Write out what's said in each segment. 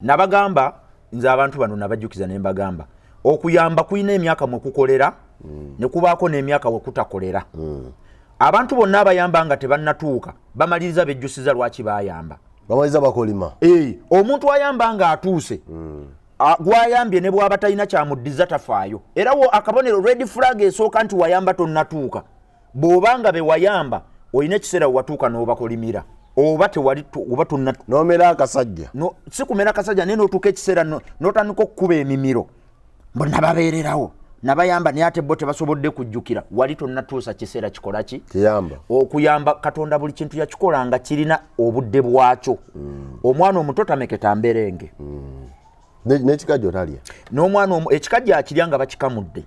Nabagamba nze abantu bano, nabajjukiza ne mbagamba okuyamba kulina emyaka mwe kukolera ne kubaako n'emyaka we kutakolera. Abantu bonna abayamba nga tebannatuuka bamaliriza bejjusiza lwaki bayamba. Bamaliza bakolima. Omuntu ayamba ng'atuuse, gwayambye ne bw'aba talina kyamuddiza tafaayo. Era wo akabonero, red flag esooka nti wayamba tonnatuuka, bw'obanga be wayamba olina ekiseera wewatuuka n'obakolimira oba tewali oba tonna Nomera akasajja. No, si kumera kasajja, naye n'otuuka ekiseera n'otandika okukuba emimiro mbu nababeererawo, nabayamba, naye ate bo tebasobodde kujjukira. Wali tonnatuusa kiseera kikola ki? Kiyamba. Okuyamba, Katonda buli kintu yakikola nga kirina obudde bwakyo. Omwana omuto tameketa mberenge. N'ekikajjo talya. N'omwana ekikajjo akirya nga bakikamudde,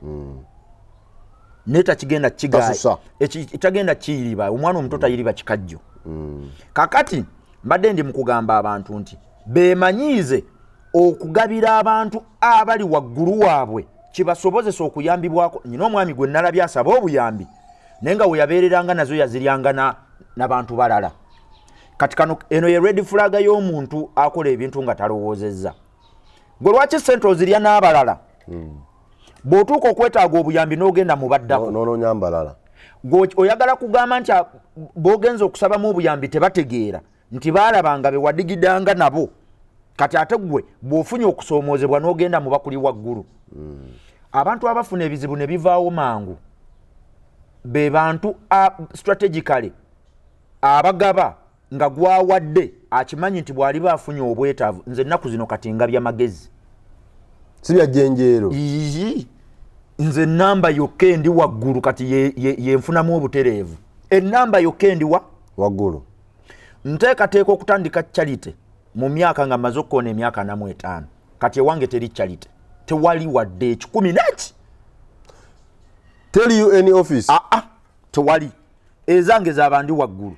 naye takigenda Tasusa. Tagenda kiyiriba. Omwana omuto tayiriba kikajjo. Kakati mbadde ndi mu kugamba abantu nti bemanyiize okugabira abantu abali waggulu waabwe kibasobozesa okuyambibwako. Nyina omwami gwe nalabye asaba obuyambi, naye nga we yabeereranga nazo yaziryanga n'abantu balala. Kati kano eno ye red flag y'omuntu akola ebintu nga talowoozezza. Gwe lwaki sente ozirya n'abalala, bw'otuuka okwetaaga obuyambi n'ogenda mu baddako? Nononya mbalala. Gwe oyagala kugamba nti b'ogenza okusabamu obuyambi tebategeera nti baalabanga be wadigidanga nabo? Kati ate gwe bw'ofunye okusoomoozebwa n'ogenda mu bakuli waggulu. Abantu abafuna ebizibu ne bivaawo mangu be bantu strategically abagaba nga gwawadde akimanyi nti bw'aliba afunye obwetaavu. Nze ennaku zino kati ngabya magezi. Si bya jjenjeero. Iyi, nze enamba yokka endi waggulu kati yenfunamu obutereevu, enamba yokka endi wa waggulu. Nteekateeka okutandika charity mu myaka nga mmaze okukoona emyaka 45. Kati ewange teri charity, tewali wadde 100 neki. Tell you any office. Aa, tewali. Ezange zabandi waggulu,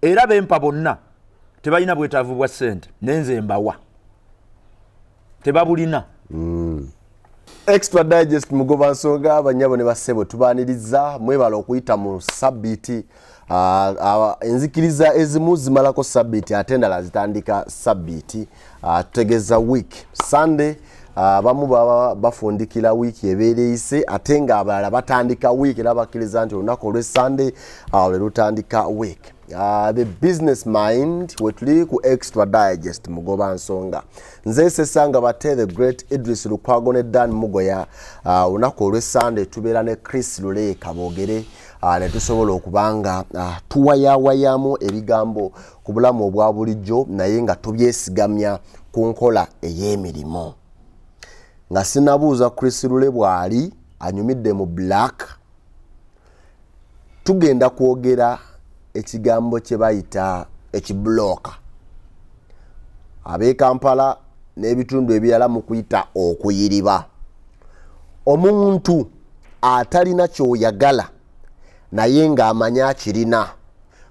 era bempa bonna tebalina bwetaavu bwa ssente, nenze mbawa, tebabulina. Extra Digest, Mugoba Nsonga. Abanyabo ne bassebo, tubaaniriza, mwebala okuyita mu sabbiiti. Enzikiriza ezimu zimalako sabbiiti ate endala zitandika sabbiiti. Tutegeeza week Sunday. Abamu baba bafundikira wiiki ebeera eyise, ate ng'abalala batandika wiiki, era bakkiriza nti olunaku olw'e Sunday lwe lutandika week. The Business Mind wetuli ku Extra Digest, Mugoba Nsonga. Nze Sesanga Bate the Great Idris Lukwago ne Dan Mugoya. Olunaku olw'e tubeera ne Chris Luleeka boogere, ne tusobola okubanga tuwayawayamu ebigambo ku bulamu obwa bulijjo, naye nga tubyesigamya ku nkola ey'emirimu. Nga sinabuuza Chris Lule bw'ali anyumidde mu black, tugenda kwogera ekigambo kye bayita ekibulooka, ab'e Kampala n'ebitundu ebirala mu kuyita okuyiriba. Omuntu atalina kyoyagala naye ng'amanyi akirina,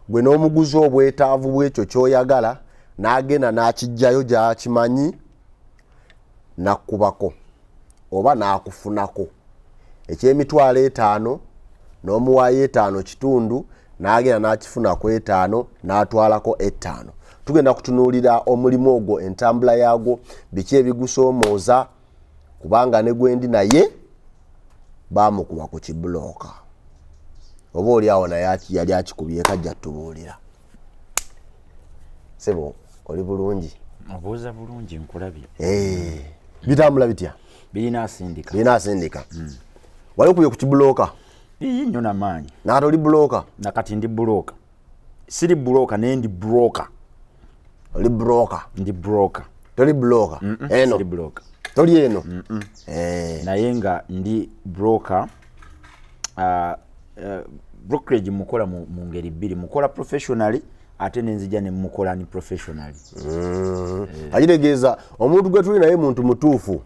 gwe n'omuguzi obwetaavu bw'ekyo kyoyagala, n'agenda n'akijjayo gy'akimanyi, n'akkubako oba n'akufunako eky'emitwalo 50, n'omuwaayo 5.5, n'agenda n'akifuna ku 5, n'atwalako 5. Tugenda kutunuulira omulimu ogwo, entambula yaagwo, biki ebigusoomooza, kubanga ne gwendi naye baamukuba ku kibulooka, oba oli awo naye yali akikubyeko, ajja tubuulira. Sebo, oli bulungi? Obuuza bulungi, nkulabye. Bitambula bitya? Birina asindika. Birina asindika. Wali okubye ku kibulooka? Iyi, nnyo namaanyi. Nakati oli bulooka? Nakati ndi bulooka. Siri bulooka, naye ndi broker. Oli broker? Ndi broker. Toli bulooka eno? Siri bulooka. Toli eno? Naye nga ndi broker. Brokerage mukola mu ngeri bbiri: mukola professionally, ate nenzija ne mukola ni professionally. Akitegeeza omuntu gwe tuli naye muntu mutuufu,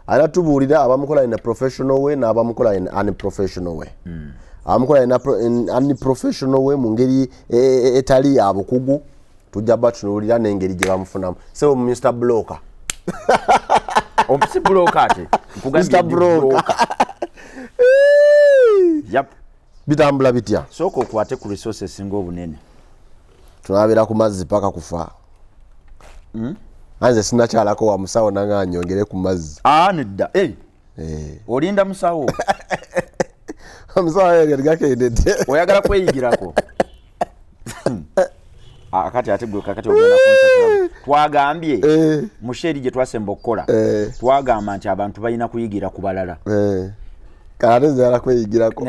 anatubuulira abamukola in a professional way n'abamukola in unprofessional way. Abamukola in unprofessional way, mu ngeri etali ya bukugu, tujja batunuulira n'engeri gye bamufunamu. Sebo Mr Broker. Si broker ate. Nkugambye. Mr ndi Broker. Broker. Yep. Bitambula bitya? Sooka okwate ku resource esinga obunene. Tunabeera ku mazzi paka kufa. Anze sinakyalako wa musawo nanga nyongere ku mazzi. Ah, nedda. Hey. Eh. Olinda musawo. Omusawo yali gakendedde. Oyagala kweyigirako. Ah, kati ate gwe kakati ogenda kunsasula. Twagambye eh. mu sheri gye twasemba okukola eh. twagamba nti abantu balina kuyigira ku balala. Eh. Kale nzala kweyigirako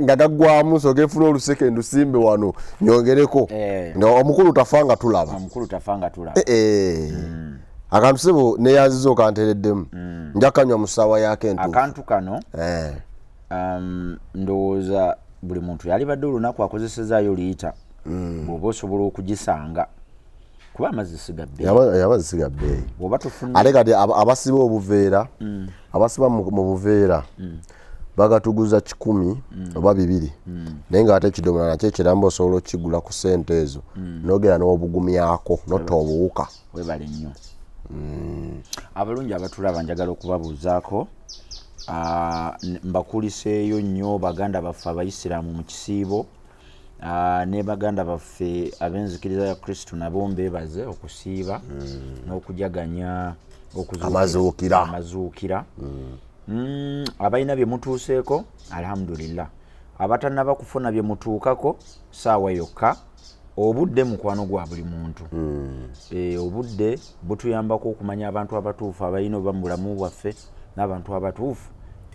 nga gaggwamu nsooke nfuna oluseke ndusimbe wano nyongereko eh. nga omukulu tafa nga tulaba omukulu tafa nga tulaba eh, eh. Akantu sebo neyanziza okantereddemu nja kanywa mu ssaawa yako entuufu. Akantu kano ndowooza buli muntu yalibadde olunaku akozesezaayo liita bw'oba osobola okugisanga kuba amazzi si ga bbeeyi. Amazzi si ga bbeeyi. Bw'oba tofuna ate kati abasiba obuveera, abasiba mu buveera bagatuguza 100 oba 200, naye nga ate ekidomola nakyo ekiramba osobola okukigula ku ssente ezo n'ogenda n'obugumyako n'otta obuwuka. Webale nnyo. Abalungi abatulaba njagala okubabuuzaako, mbakuliseeyo nnyo baganda baffe abayisiraamu mu kisiibo, ne baganda baffe ab'enzikiriza ya Kristo nabo mbeebaze okusiiba n'okujaganya Amazuukira. Amazuukira. Abalina bye mutuuseeko alhamdulillah, abatannaba kufuna bye mutuukako saawa yokka. Obudde mukwano gwa buli muntu. Obudde butuyambako okumanya abantu abatuufu abalina oba mu bulamu bwaffe n'abantu abatuufu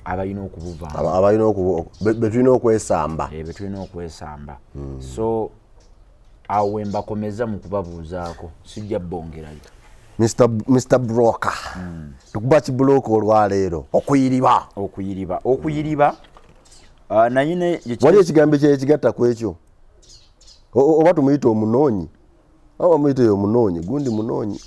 abalina okubuvaamu. Abalina be tulina okwesamba. Be tulina okwesamba. So awo we mbakomeza mu kubabuuzaako, sijja bbongerayo. Mister Broker. Tukuba kibulooka olwaleero. Okuyiriba. Okuyiriba. Okuyiriba. Naye ne Wali ekigambo ekigatta ku ekyo? Oba tumuyite omunoonyi? Oba bamuyite oyo omunoonyi, gundi munoonyi.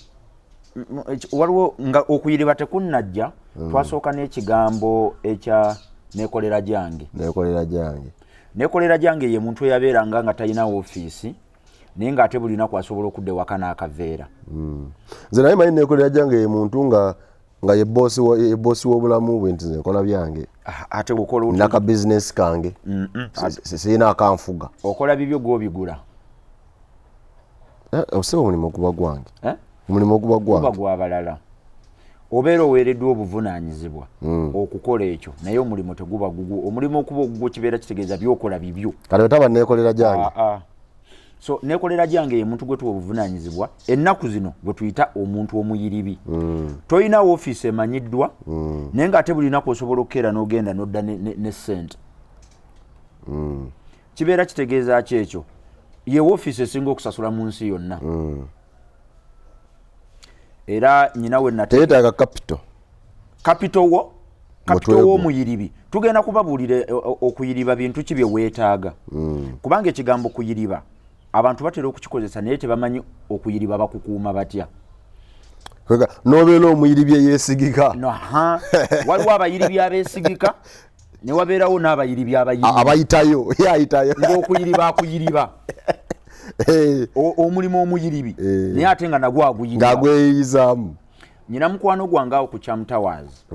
Waliwo nga okuyiriba tekunnajja, twasooka n'ekigambo ekya neekolera gyange. Neekolera gyange. Neekolera gyange ye muntu eyabeeranga nga talina woofiisi, naye ng'ate buli lunaku asobola okudda ewaka n'akaveera. Nze naye manyi neekolera gyange ye muntu nga ye boss wa, ye boss w'obulamu bwe nti nze nkola byange. Ah, ate bw'okola otya? Nina ka business kange. Sirina akanfuga. Okola bibyo gw'obigula. Oseba omulimu guba gwange. Eh? Omulimu guba gwange. Guba gwa balala. Obeera oweereddwa obuvunaanyizibwa okukola ekyo, naye omulimu teguba gugwo. Omulimu okuba ogugwo kibeera kitegeeza by'okola bibyo. Kale otaba neekolera gyange. So neekolera gyange ye muntu gwe tuwa obuvunaanyizibwa ennaku zino gwe tuyita omuntu omuyiribi. Tolina woofiisi emanyiddwa, naye ng'ate buli lunaku osobola okukeera n'ogenda n'odda ne ssente. Kibeera kitegeeza ki ekyo? Ye woofiisi esinga okusasula mu nsi yonna. Era nnyina we nate Teyeetaaga capital. Capital wo? Capital Mutwe wo gwo. muyiribi. Tugenda kubabuulira okuyiriba bintu ki bye weetaaga. Kubanga ekigambo kuyiriba abantu batera okukikozesa naye tebamanyi okuyiriba bakukuuma batya. Kwega, n'obeera omuyiribi eyeesigika. No, ha. Waliwo abayiribi abeesigika ne wabeerawo n'abayiribi abayiribi. Abayitayo, ye ayitayo. Ng'okuyiriba akuyiriba. Omulimu omuyiribi. Naye ate nga nagwo aguyiriba. Ng'agweyiyizaamu. Nnyina mukwano gwange awo ku Cham Towers.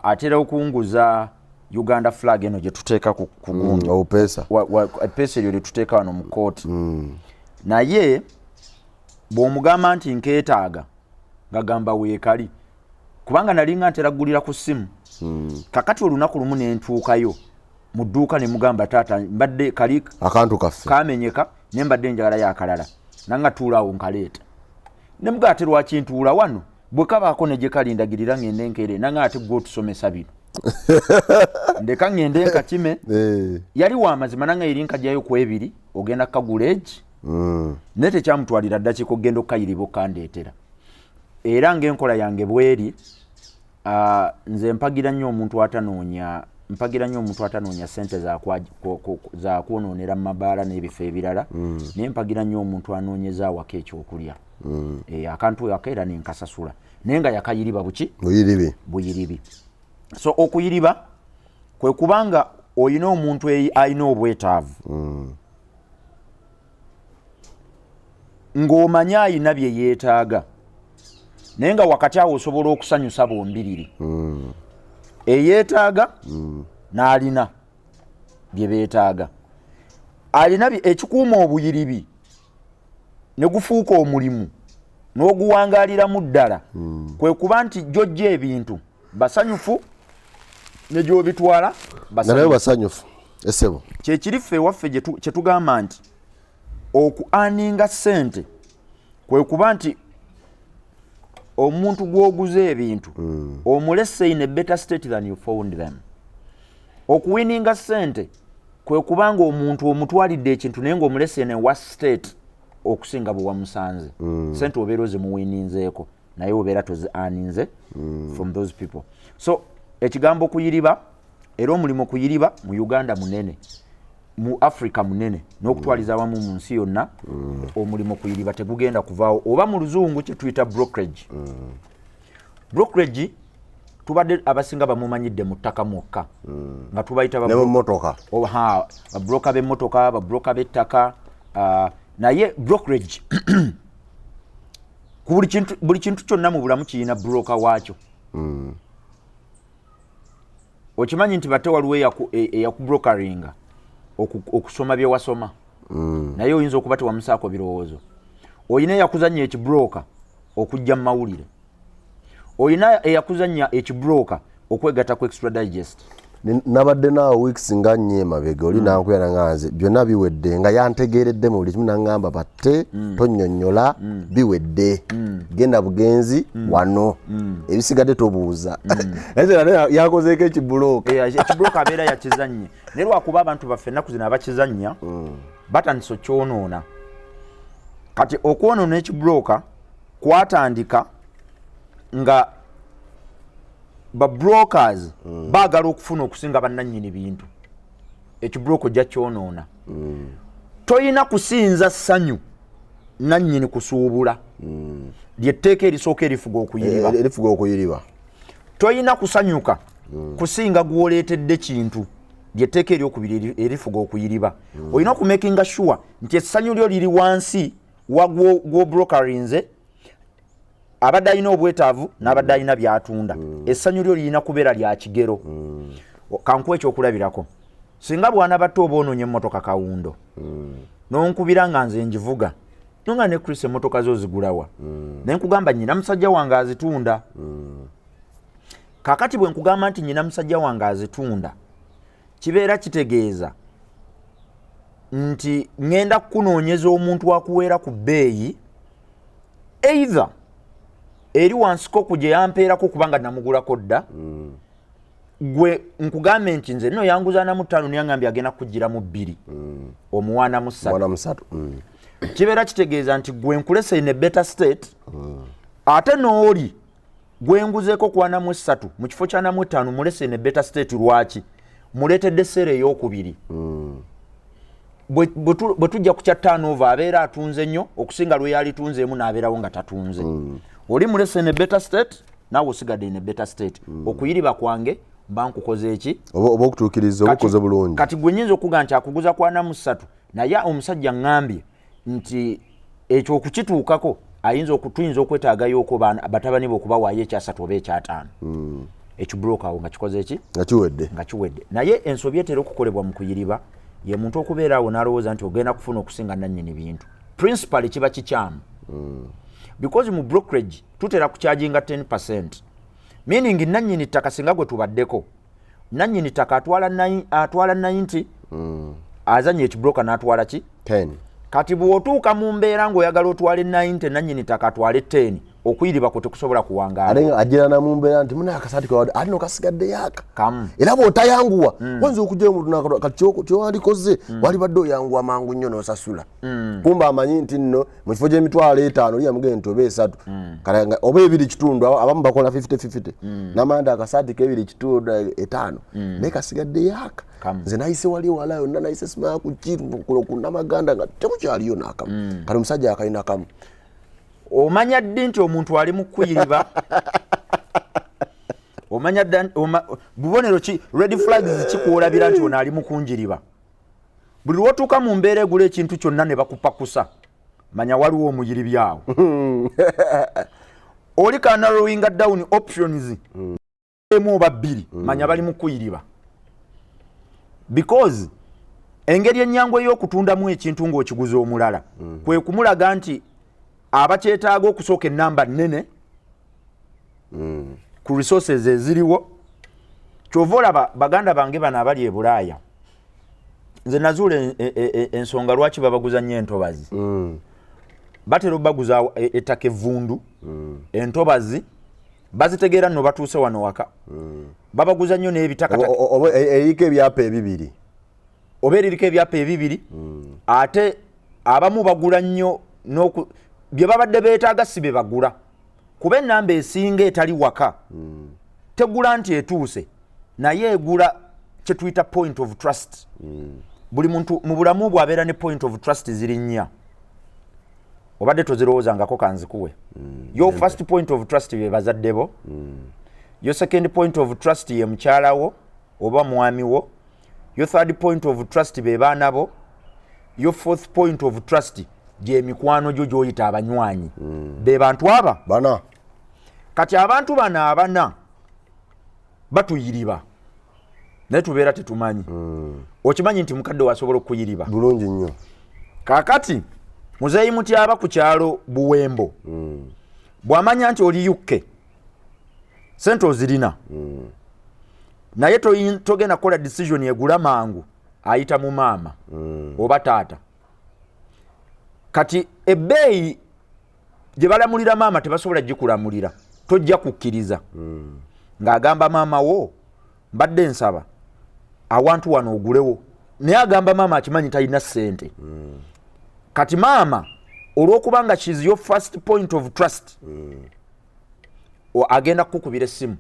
Atera okunguza Uganda flag eno gye tuteeka ku gundi. Obupeesa. Epeesa eryo lye tuteeka wano mu kkooti. Naye bw'omugamba nti nkeetaaga, ng'agamba weekali. Kubanga nalinga ntera kugulira ku ssimu. Kakati olunaku lumu ne ntuukayo mu dduuka ne mugamba taata mbadde kali akantu kaffe kamenyeka ne mbadde njagala y'akalala. Nanga tuula awo nkaleeta. Ne mugamba ate lwaki ntuula wano? Bwe kabaako ne gye kalindagirira ngende nkeere, nanga ate gwe otusomesa bino. Ndeka ngende nkakime. Yali wa mazima nanga eri nkajjayo ku ebiri ogenda kukagula egi. Naye tekyamutwalira ddakiika okugenda okukayiriba okkandeetera. Era ng'enkola yange bw'eri, nze mpagira nnyo omuntu atanoonya, mpagira nnyo omuntu atanoonya ssente za kwonoonera mu mabaala n'ebifo ebirala. Naye mpagira nnyo omuntu anoonyeza awaka ekyokulya. Akantu ako era ne nkasasula. Naye nga yakayiriba buki? Buyiribi. Buyiribi. So okuyiriba kwe kubanga olina omuntu alina obwetaavu. Ng'omanyi alina bye yeetaaga. Naye nga wakati awo osobola okusanyusa bombiriri. Eyeetaaga n'alina bye beetaaga. Alina ekikuuma obuyiribi ne gufuuka omulimu. N'oguwangaaliramu ddala kwe kuba nti gyojja ebintu basanyufu, ne gyobitwala nayo basanyufu, esebo. Kyekiri ffe ewaffe kyetugamba nti oku-earninga ssente kwe kuba nti omuntu gw'oguza ebintu omulese in a better state than you found them. Okuwininga ssente kwe kubanga omuntu omutwalidde ekintu naye ng'omulese in a worse state okusinga bwe wamusanze. Sente obeera ozimuwininzeeko, naye obeera tozi-earninze from those people. So ekigambo kuyiriba, era omulimu kuyiriba mu Uganda munene, mu Africa munene, n'okutwaliza awamu mu nsi yonna. Omulimu kuyiriba tegugenda kuvaawo, oba mu Luzungu kyetuyita brokerage. Brokerage tubadde abasinga bamumanyidde mu ttaka mwokka, nga tubayita ne mu mmotoka. Oha, babroka b'emmotoka, babroka b'ettaka, naye brokerage ku buli kintu kyonna mu bulamu kirina broker waakyo. Okimanyi nti bate waliwo eyakubrokeringa okusoma bye wasoma, naye oyinza okuba tewamusaako birowoozo. Oyina eyakuzannya ekibroka okujja mu mawulire, oyina eyakuzannya ekibroka okwegatta ku Extra Digest. Nabadde naawe weeks nga 4 emabega, oli nankuyana nga nze byonna biwedde, nga yantegeredde mu buli kimu, naŋŋamba, "Batte tonnyonnyola, biwedde, genda bugenzi wano, ebisigadde tobuuza." Naye naye yakozeeko ekibulooka. Ekibulooka abeera yakizannye, naye lwakuba abantu baffe ennaku zino abakizannya batandise okyonoona. Kati okwonoona ekibulooka kwatandika nga ba brokers baagala okufuna okusinga bannannyini bintu. Ekibulooka ojja kyonoona. Toyina kusinza ssanyu nannyini kusuubula, lyetteeka erisooka erifuga okuyiriba. Erifuga okuyiriba. Toyina kusanyuka kusinga gwoleetedde kintu, lyetteeka eryokubiri erifuga okuyiriba. Olina okumakinga sure nti essanyu lyo liri wansi wa gwobrokerinze abadde alina obwetaavu n'abadde alina byatunda. Essanyu lyo lirina kubeera lya kigero. Kankuwa ekyokulabirako: singa bwana batte oba onoonya emmotoka kawundo, nonkubira nga nze ngivuga, nonga ne Chris, emmotoka zo zigulawa? Naye nkugamba nyina musajja wange azitunda. Kakati bwe nkugamba nti nyina musajja wange azitunda, kibeera kitegeeza nti ŋŋenda kukunoonyeza omuntu akuweera ku bbeeyi either eri wansiko ku gye yampeerako kubanga namugulako dda. Gwe nkugambe nti nze nno yanguza 45, niyaŋambye agenda kugiramu 2, omuwaana mu 3. Mwana musatu. Kibeera kitegeeza nti gwe nkulese in a better state, ate n'oli gwenguzeeko ku 43 mu kifo kya 45 mulese in a better state. Lwaki muleetedde sale eyokubiri? Bwe tujja ku kya turnover, abeera atunze nnyo okusinga lwe yalitunzeemu n'abeerawo nga tatunze. Oli mulese in a better state, naawe osigadde in a better state. Okuyiriba kwange mba nkukoze eki? Oba okutuukiriza oba okoze bulungi. Kati gwe nyinza okuga nti akuguza ku 43, naye omusajja ŋŋambye nti ekyo okukituukako ayinza tuyinza okwetaagayoko batabani be okubawaayo ekyasatu oba ekyataano. Ekibulooka awo nga kikoze eki? Nga kiwedde. Nga kiwedde. Naye ensobi etera okukolebwa mu kuyiriba ye muntu okubeera awo n'alowooza nti ogenda kufuna okusinga nannyini bintu. Principally kiba kikyamu, because mu brokerage tutera kucharginga 10%, meaning nannyini ttaka singa gwe tubaddeko nannyini ttaka atwala 90, azanya ekibroka n'atwala ki? 10. Kati bw'otuuka mu mbeera ng'oyagala otwale 90, nannyini ttaka atwale 10, okuyiriba kwe tekusobola kuwangaala. Ate nga ajirana mu mbeera nti muna akasaati kawadde ate nokasigaddeyo aka kamu. Era bw'otayanguwa wayinza okugyayo omuntu kati kyewandikoze walibadde oyanguwa mangu nnyo n'osasula. Kumba amanyi nti nno mu kifo gy'emitwalo 50 oli yamugenda nti oba 3, kale oba 2.5, abamu bakola 50-50, namanya nti akasaati k'ebiri kitundu etaano naye kasigaddeyo aka. Kamu. Nze nayise wali wala yonna, nayise simanya ku ki ku Namaganda nga tekukyaliyo n'akamu. Kati omusajja akalina kamu. Omanya ddi nti omuntu ali mu kuyiriba? Omanya dda bubonero ki, red flags kikuolabira nti ono ali mu kunjiriba? Buli lwotuuka mu mbeera egula ekintu kyonna ne bakupakusa, manya waliwo omuyiribi awo. Oli kanarrowinga down options emu oba bbiri, manya bali mu kuyiriba, because engeri ennyangu ey'okutundamu ekintu ng'okiguza omulala kwe kumulaga nti Abakyetaaga okusooka, enamba nnene ku resources eziriwo. Kyova olaba baganda bange bano abali e Bulaaya, nze nazuula ensonga lwaki babaguza nnyo entobazi. Batera obaguza ettaka evvundu. Entobazi bazitegeera nno, batuuse wano waka babaguza nnyo n'ebitakataka. Oba eriko ebyapa ebibiri. Oba eririko ebyapa ebibiri. Ate abamu bagula nnyo n'oku bye babadde beetaaga si bye bagula, kuba enamba esinga etali waka tegula nti etuuse, naye egula kyetuyita point of trust. Buli muntu mu bulamu bwe abeera ne point of trust ziri nnya, obadde tozirowoozangako, kanzikuwe. Your first point of trust be bazadde bo. Your second point of trust ye mukyala wo oba mwami wo. Your third point of trust be baana bo. Your fourth point of trust gyemikwano gyo gy'oyita abanywanyi, be bantu aba bana. Kati abantu bano abana batuyiriba, naye tubeera tetumanyi. Okimanyi nti mukadde wasobola okukuyiriba? Bulungi nnyo. Kaakati muzeeyi Mutyaba ku kyalo Buwembo bw'amanya nti oli UK, sente ozirina, naye togenda kukola decision egula mangu, ayita mu maama oba taata. Kati ebbeeyi gye balamulira maama tebasobola gikulamulira, tojja kukkiriza. Ng'agamba maama wo, mbadde nsaba awantu wano ogulewo, naye agamba maama akimanyi talina ssente. Kati maama olw'okubanga she's your first point of trust, agenda kukukubira essimu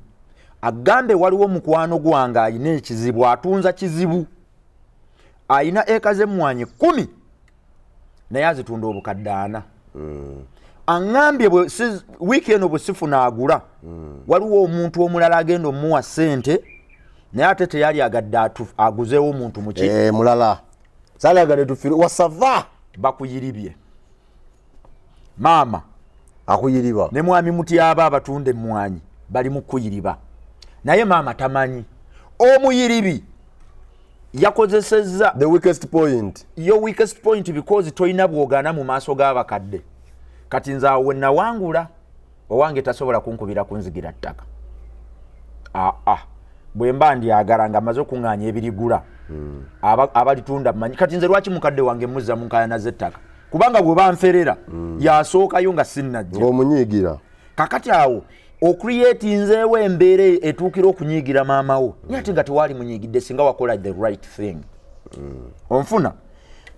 agambe, waliwo mukwano gwange ayina ekizibu, atunza kizibu, ayina eka z'emmwanyi 10, naye azitunda obukadde 40. Aŋŋambye wiiki eno bwe sifuna agula, waliwo omuntu omulala agenda omuwa ssente, naye ate teyali agadde aguzeewo omuntu muki. Eh, mulala saalagade tufire wasava. Bakuyiribye maama. Akuyiriba. Ne mwami Mutyaba abatunda emmwanyi bali mu kuyiriba, naye maama tamanyi omuyiribi yakozesezza the weakest point. Your weakest point, because tolina bwogana mu maaso g'abakadde. Kati nze awo wenawangula, owange tasobola kunkubira kunzigira ttaka. Aa, bwe mba ndyagala nga maze okuŋŋaanya ebirigula, abalitunda mmanyi. Kati nze lwaki mukadde wange muzza mu nkayana z'ettaka? Kubanga bwe banferera yasookayo nga sinnajja. Ng'omunyiigira. Kakati awo ocreatinzeewo embeera etuukira okunyiigira maama wo, naye ate nga tewaali munyiigidde singa wakola the right thing. Onfuna?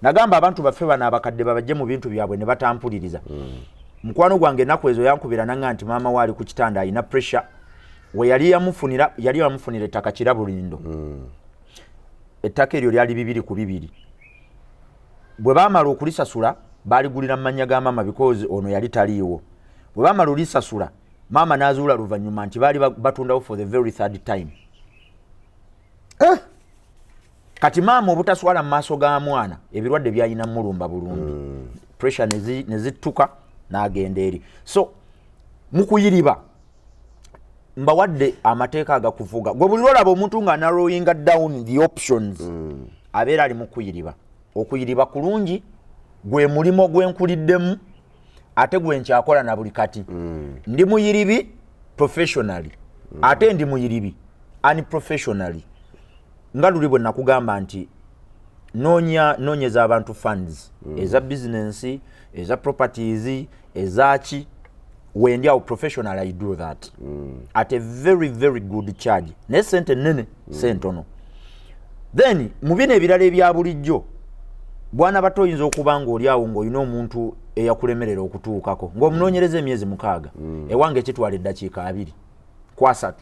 Nagamba abantu baffe bano abakadde babajje mu bintu byabwe ne batampuliriza. Mukwano gwange ennaku ezo yankubira nanga nti maama we ali ku kitanda, alina pressure. We yali yamufunira, yali yamufunira ettaka Kirabulindo. Ettaka eryo lyali 2 ku 2. Bwe baamala okulisasula, baaligulira mu mannya ga maama because ono yali taliiwo. Bwe baamala olisasula, maama n'azuula luvannyuma nti baali batundawo for the very third time. Eh! Kati maama obutaswala mu maaso ga mwana, ebirwadde byalina mulumba bulungi, pressure ne zittuka n'agenda eri. So mukuyiriba mbawadde amateeka agakuvuga gwe. Buli lwolaba omuntu nga narrowinga down the options, abeera ali mu kuyiriba. Okuyiriba kulungi, gwe mulimo gwenkuliddemu ate gwe nkyakola na buli kati. Ndi muyiribi professionally, ate ndi muyiribi unprofessionally, nga luli bwe nakugamba nti noonya noonyeza abantu funds eza business, eza properties, ezaki. Wendi awo professional, I do that at a very very good charge, naye sente nene, sentono. Then mu bino ebirala ebya bulijjo, bwana bato, oyinza okuba nga oli awo ng'olina omuntu eyakulemerera okutuukako ng'omunoonyereza emyezi 6. Ewange kitwala eddakiika 2 ku 3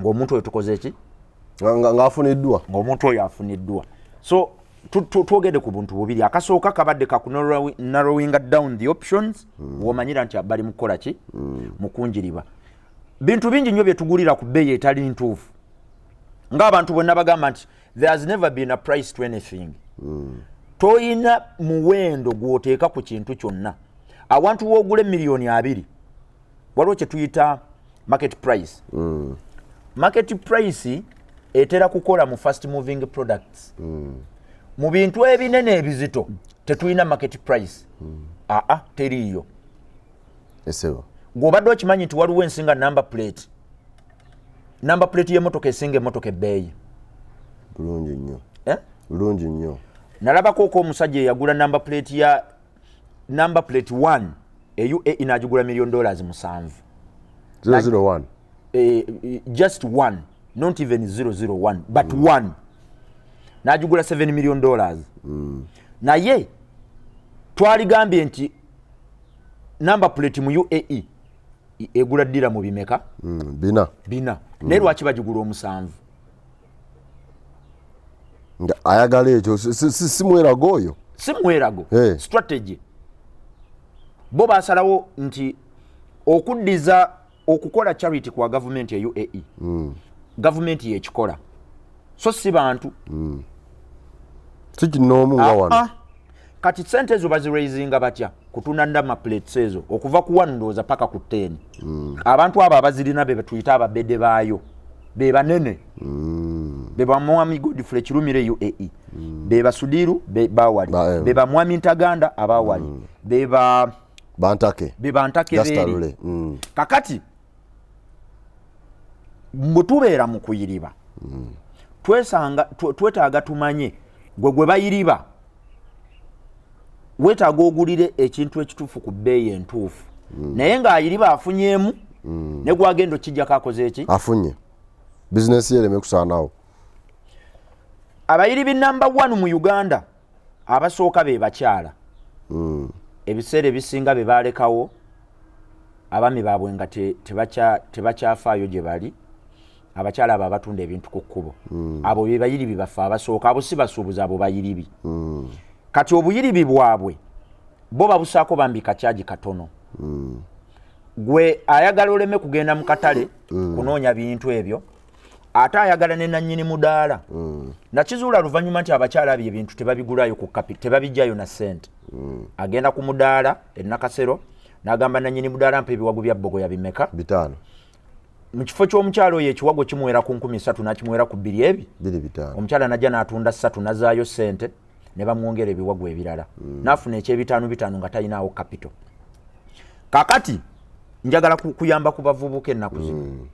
ng'omuntu oyo tukoze eki? Ng'afuniddwa. Ng'omuntu oyo afuniddwa. So twogedde ku buntu bubiri. Akasooka kabadde ka narrowing down the options. Womanyira nti bali mu kukola ki? Mu kunjiriba. Bintu bingi nnyo bye tugulira ku bbeeyi etali ntuufu, ng'abantu bonna bagamba nti there has never been a price to anything. Toyina muwendo gw'oteeka ku kintu kyonna. Awantu woogula emiliyoni 20, waliwo kye tuyita market price. Market price etera kukola mu fast moving products. Mu bintu ebinene ebizito tetulina market price. Aa, teriiyo. Esebo. Gw'obadde okimanyi nti waliwo ensi nga number plate y'emmotoka esinga emmotoka ebbeeyi? Bulungi nnyo. Eh? Bulungi nnyo. Nalabako oko omusajja eyagula number plate ya number plate 1 e UAE, n'agigula million dollars 7. 001? Just one, not even 001, but one, n'agigula $7 million. Naye twaligambye nti number plate mu UAE egula ddira mu bimeka? 4. 4. Naye lwaki bagigula omusanvu? Nga ayagala ekyo, si mwerago oyo. Si mwerago. Hey. Strategy. Bo basalawo nti okuddiza okukola charity kwa gavumenti e UAE, gavumenti yekikola, so si bantu. Si kinoomu nga wano. Ah, ah. Kati sente ezo baziraisinga batya? Kutunda number plates ezo okuva ku 1, ndowooza, paka ku 10. Abantu abo abazirina be betuyita ababede baayo, be banene, be bamwami Godfrey Kirumire UAE, be basudiru be bawali, be bamwami Ntaganda abawali, be ba Bantake. Be bantake beeri. Gastarule. Kakati bwe tubeera mu kuyiriba, twesanga twetaaga tumanye gwe bayiriba. Weetaaga ogulire ekintu ekituufu ku bbeeyi entuufu, naye ng'ayiriba afunyeemu, ne gwagenda okijjako akoze eki? Afunye bizinesi ye ereme kusaanawo. Abayiribi number one mu Uganda abasooka be bakyala. Ebiseera ebisinga be balekawo abaami baabwe nga tebakyafaayo gye bali. Abakyala abo abatunda ebintu ku kkubo, abo be bayiribi baffe abasooka. Abo si basuubuzi, abo bayiribi. Kati obuyiribi bwabwe bo babusaako bambi kakyagi katono. Gwe ayagala oleme kugenda mu katale kunoonya bintu ebyo, ate ayagala ne nannyini mudaala. Nakizuula luvannyuma nti abakyala abo ebintu tebabigulayo ku kapi, tebabijjayo na ssente. Agenda ku mudaala enakasero n'agamba nannyini mudaala, "Mpa ebiwago bya bbogoya bimeka?" 5. Mu kifo ky'omukyalo oyo ekiwago kimuwera ku 3000, n'akimuwera ku bbiri ebi 25. Omukyala najja n'atunda ssatu, nazaayo ssente ne bamwongera ebiwago ebirala, n'afuna ekyebitaano bitaano nga talinaawo capital. Kakati njagala kuyamba ku bavubuka ennaku zino.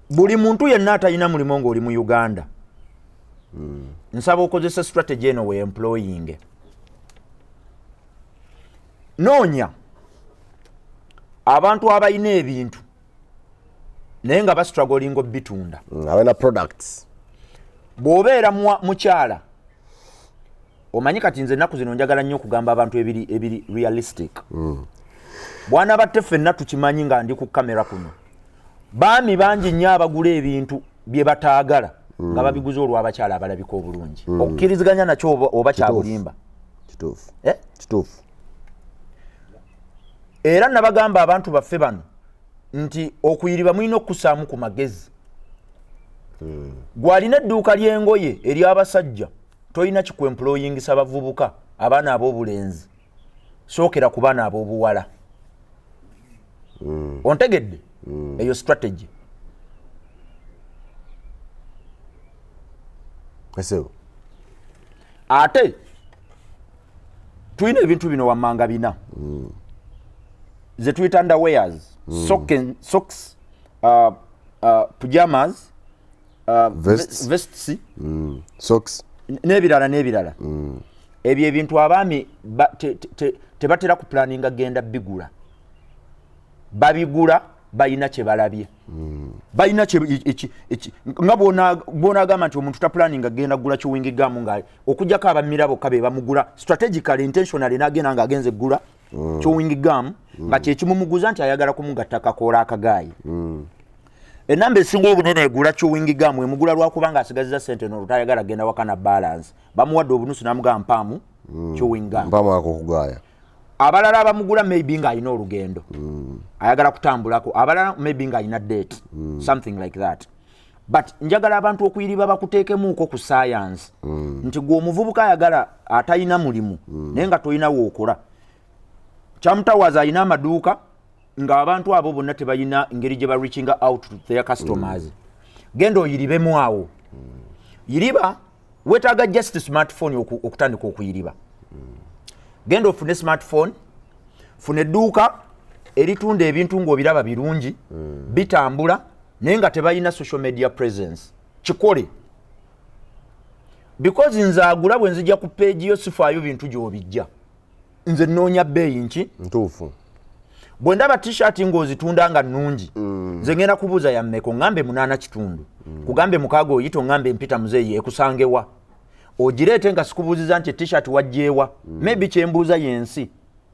Buli muntu yenna atalina mulimu ng'oli mu Uganda, nsaba okozesa strategy eno we employing. Noonya abantu abalina ebintu naye nga bastrugglinga obitunda. Abalina products. Bw'obeera mukyala, omanyi kati nze ennaku zino njagala nnyo okugamba abantu ebiri realistic. Bwana batte, ffenna tukimanyi nga ndi ku kamera kuno, baami bangi nnyo abagula ebintu bye bataagala nga babiguze olw'abakyala abalabika obulungi. Okkiriziganya nakyo oba kyabulimba? Kituufu. Eh? Kituufu. Era nabagamba abantu baffe bano nti okuyiriba mulina okukusaamu ku magezi. Gwalina edduuka ly'engoye ery'abasajja, tolina kikwemployingisa bavubuka, abaana ab'obulenzi. Sookera ku baana ab'obuwala. Ontegedde eyo strategy? Esebo. Ate tulina ebintu bino wammanga bina ze tuyita underwears, socks, pajamas, Vests. Vests. Socks. N'ebirala n'ebirala. Ebyo ebintu abaami tebatera kupulaninga genda bigula. Babigula balina kye balabye, balina nga bw'onaagamba nti omuntu tapulaninga genda gula chewing gum, nga okugjako abamira bokka be bamugula strategically, intentionally, n'agenda ng'agenze gula chewing gum nga kyekimumuguza nti ayagala kumugatta kakoola akagaayi. Enamba esinga obunene egula chewing gum emugula lwakubanga asigaziza sente nolo, tayagala genda waka na balance. Bamuwadde obunusu namugamba, "Mpaamu chewing gum." Mpamu ako okugaaya. Abalala abamugula maybe ng'alina olugendo, ayagala kutambulako. Abalala maybe ng'alina date, something like that. But njagala abantu okuyiriba bakuteekemuuko ku science nti gwe omuvubuka ayagala atalina mulimu naye nga tolina wookola. Kyamutawaza alina amaduuka ng'abantu abo bonna tebalina ngeri gye bareachinga out to their customers. Genda oyiribemu awo. Yiriba weetaaga just smartphone okutandika okuyiriba. Genda ofune smartphone, funa edduuka. Eritunda ebintu ng'obiraba birungi, bitambula, naye nga tebalina social media presence. Kikole, because nze agula bwe nzija ku page yo, sifaayo bintu gy'obijja, nze nnoonya bbeeyi nki? Ntuufu. Bwe ndaba T-shirt ng'ozitunda nga nnungi, nze ngenda kubuuza yammeka, oŋŋambe 8.5, kugambe 6, oyita oŋŋambe empita muzeeyi ekusangewa, ogireete nga sikubuuziza nti T-shirt wajjeewa. Maybe kyembuuza yensi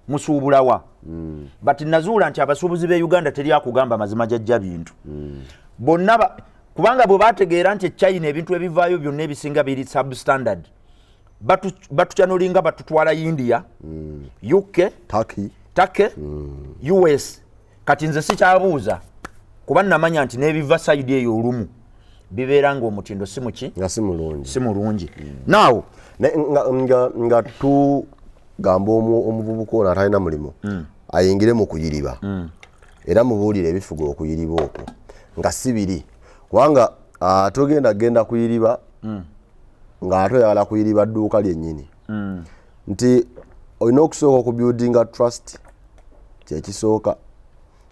musuubulawa. But nazuula nti abasuubuzi b'e Uganda teri akugamba mazima jajja bintu bonna kubanga bwe bategeera nti China ebintu ebivaayo byonna ebisinga biri substandard, batukyanolinga batutwala India, UK, Turkey. Turkey, US. Kati nze sikyabuuza kuba namanya nti n'ebiva side eyo olumu bibeera nga omutindo si muki? Nga si mulungi. Si mulungi. Naawo Naye nga tugamba omuvubuka ono atalina mulimu ayingire mu kuyiriba, era mubuulire ebifuga okuyiriba okwo nga si biri, kubanga togenda genda kuyiriba ng'ate oyagala kuyiriba dduuka lyennyini, nti olina okusooka okubuildinga trust. Kyekisooka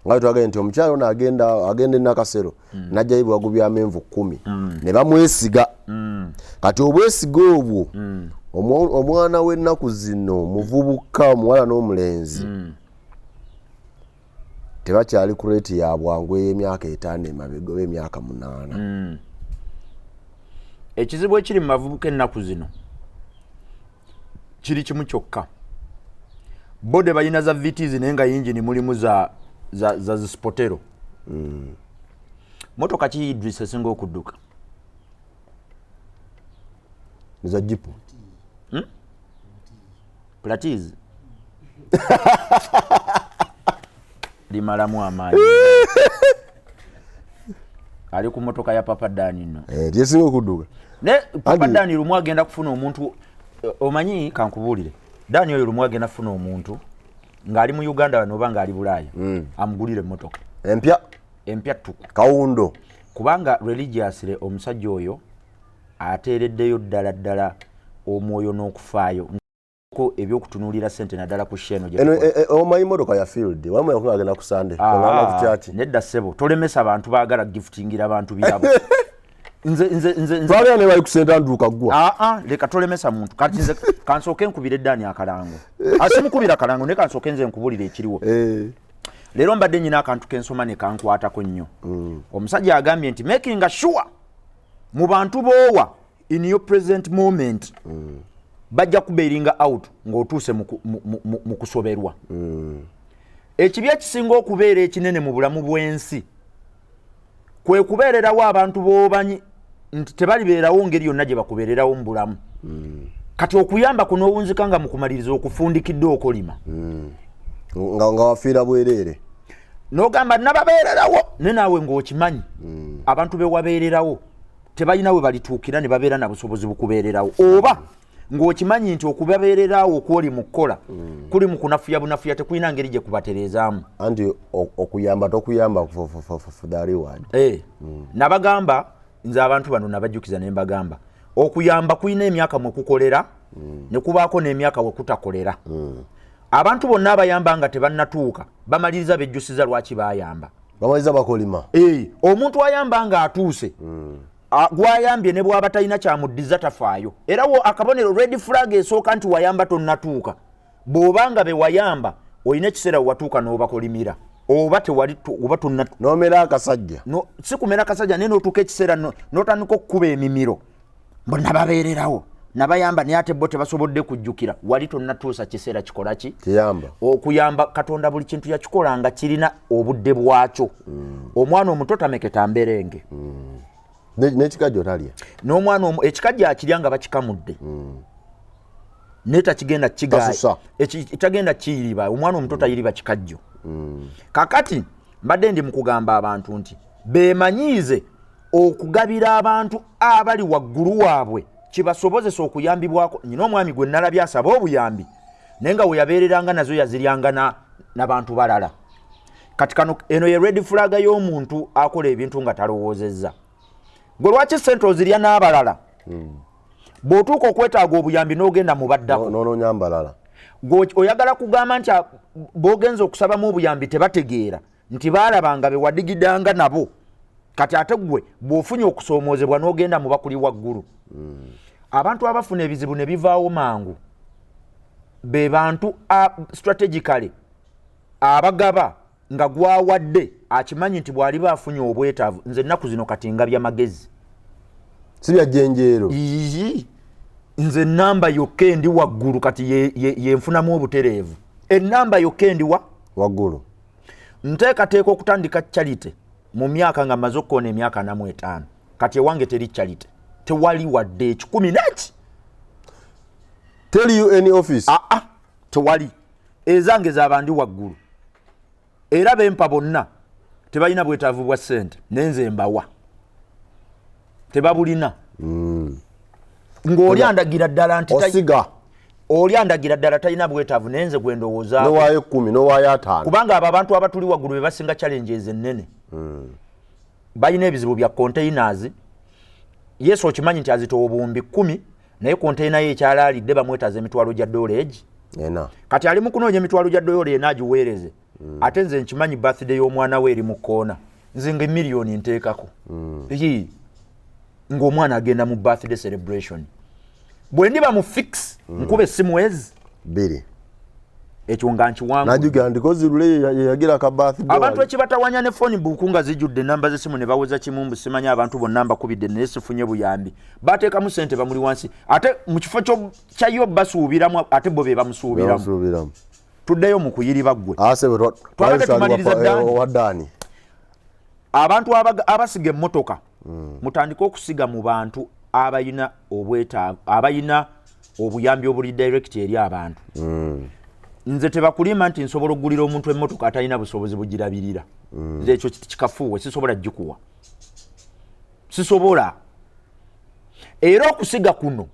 nga bwe twagambye nti omukyalo ono agenda enakasero najjayo ebiwagu byamenvu 10 ne bamwesiga. Kati obwesiga obwo, omwana w'ennaku zino, muvubuka omuwala n'omulenzi, tebakyali ku rate ya bwangu ey'emyaka 5 emabega oba emyaka 8. Ekizibu ekiri mu bavubuka ennaku zino kiri kimu kyokka: bode balina za Vitz, naye nga yingini mulimu za zispotero. Motoka ki, Idris, esinga okudduka? Za Jeep. Platiz limalamu amaanyi, ali ku motoka ya Papa Dani nno. Eh, lyesinga okudduka. Ne Papa Andi- Dani lumu agenda kufuna omuntu, omanyi kankubuulire, Dani oyo lumu agenda kufuna omuntu ng'ali mu Uganda wano oba ng'ali Bulaaya, amugulire emmotoka empya. Empya ttuku. Kawundo. Kubanga religiously omusajja oyo ateereddeyo ddala ddala omwoyo n'okufaayo ko ebyokutunuulira sente, naddala ku sheno gye Eno tukola. Omanyi motoka ya field wamu yakuba agenda ku Sunday kongana ku church. Nedda ssebo, tolemesa abantu baagala giftingira abantu birabo. Nze Twagenda ne bali ku St Andrew Kaggwa. Aa, leka, tolemesa muntu. Kati nze kansooke nkubire Dani akalango, asimukubira akalango, naye kansooke nze nkubulire ekiriwo. Leero mbadde nyina akantu kensoma ne kankwatako nnyo. Omusajja agambye nti making sure mu bantu boowa in your present moment bajja kubailinga out ng'otuuse mu kusoberwa. Ekibi ekisinga okubeera ekinene mu bulamu bw'ensi kwe kubeererawo abantu b'obanyi nti tebalibeerawo ngeri yonna gye bakubeererawo mu bulamu. Kati okuyamba kunoowunzika nga mu kumaliriza okufundikidde okolima. Nga wafiira bwereere. N'ogamba nababeererawo, ne naawe ng'okimanyi abantu be wabeererawo tebalina we balituukira ne babeera na busobozi bukubeererawo, oba ng'okimanyi nti okubabeererawo okwoli mu kukola kuli mu kunafuya bunafuya, tekulina ngeri gye kubatereezaamu. Anti okuyamba tokuyamba for the reward. Eh, nabagamba nze abantu bano nabajjukiza ne mbagamba okuyamba kulina emyaka mwe kukolera ne kubaako n'emyaka we kutakolera. Abantu bonna abayamba nga tebannatuuka bamaliriza bejjusiza lwaki bayamba. Bamaliza bakolima. Eh, omuntu ayamba ng'atuuse, gwayambye ne bw'aba talina kyamuddiza tafaayo. Era wo akabonero, red flag esooka nti wayamba tonnatuuka, bw'obanga be wayamba olina ekiseera wewatuuka n'obakolimira oba tewali oba tonna Nomera akasajja. No, si kumera kasajja, naye n'otuuka ekiseera n'otandika okukuba emimiro mbu nababeererawo, nabayamba, naye ate bo tebasobodde kujjukira. Wali tonnatuusa kiseera kikola ki? Kiyamba. Okuyamba Katonda buli kintu yakikola nga kirina obudde bwakyo. Omwana omuto tameketa mberenge. N'ekikajjo talya. N'omwana ekikajjo akirya nga bakikamudde, naye takigenda Tasusa. Tagenda kiyiriba. Omwana omuto tayiriba kikajjo. Kakati mbadde ndi mu kugamba abantu nti beemanyiize okugabira abantu abali waggulu waabwe kibasobozesa okuyambibwako. Nyina omwami gwe nalabye asaba obuyambi, naye nga we yabeereranga nazo yaziryanga n'abantu balala. Kati kano eno ye red flag y'omuntu akola ebintu nga talowoozezza. Gwe lwaki sente ozirya n'abalala, bw'otuuka okwetaaga obuyambi n'ogenda mu baddako? N'onoonya mbalala. Oyagala kugamba nti bogenza okusabamu obuyambi tebategeera nti baalabanga be wadigidanga nabo. Kati ate gwe bw'ofunye okusoomoozebwa n'ogenda mu bakuli waggulu. Abantu abafuna ebizibu ne bivaawo mangu be bantu strategically abagaba nga gwawadde akimanyi nti bw'aliba afunye obwetaavu. Nze ennaku zino kati ngabya magezi, si bya jjenjeero. Ii, nze enamba yokka endi waggulu kati yenfunamu obutereevu, enamba yokka endiwa waggulu. Nteekateeka okutandika charity mu myaka nga mmaze okukoona emyaka 45. Kati ewange teri charity, tewali wadde 100 neki. Tell you any office. Aa, tewali. Ezange zabandi waggulu, era bempa bonna tebalina bwetaavu bwa ssente, nenze mbawa, tebabulina. Ng'oli andagira ddala nti osiga. Oli andagira ddala talina bwetaavu, naye nze gwe ndowoozaako. Nowaayo 10, nowaayo 5. Kubanga abo abantu abatuli waggulu be basinga challenges ennene. Balina ebizibu bya containers. Yesu okimanyi nti azitowa obuwumbi 10, naye container ye ekyalaalidde bamwetaaza emitwalo gya dola egi 4. Kati ali mu kunoonya emitwalo gya dola 4 agiweereze. Ate nze nkimanyi birthday y'omwana we eri mu kkoona, nze nga emiliyoni nteekako. Ii, ng'omwana agenda mu birthday celebration, bwe ndiba mu fix nkuba essimu ezi 2. Ekyo nga nkiwangu. Najjukira nti kozi lule yeyagira ka birthday. Abantu wali. Ekibatawanya ne phone book nga zijjudde enamba z'essimu ne baweza kimu, mbu simanyi abantu bonna mbakubidde naye sifunye buyambi. Bateekamu sente bamuli wansi, ate mu kifo kyayo basuubiramu, ate bo be bamusuubiramu. Bamusuubiramu. Tuddeyo mu kuyiriba ggwe. Ase bwe Twabadde tumaliriza Ddaani. Wa Ddaani. Abantu abasiga emmotoka, mutandike okusiga mu bantu abalina obwetaavu, abalina obuyambi obuli direct eri abantu. Nze tebakulima nti nsobola okugulira omuntu emmotoka atalina busobozi bugirabirira. Nze ekyo kikafuuwe, sisobola gikuwa, sisobola. Era okusiga kuno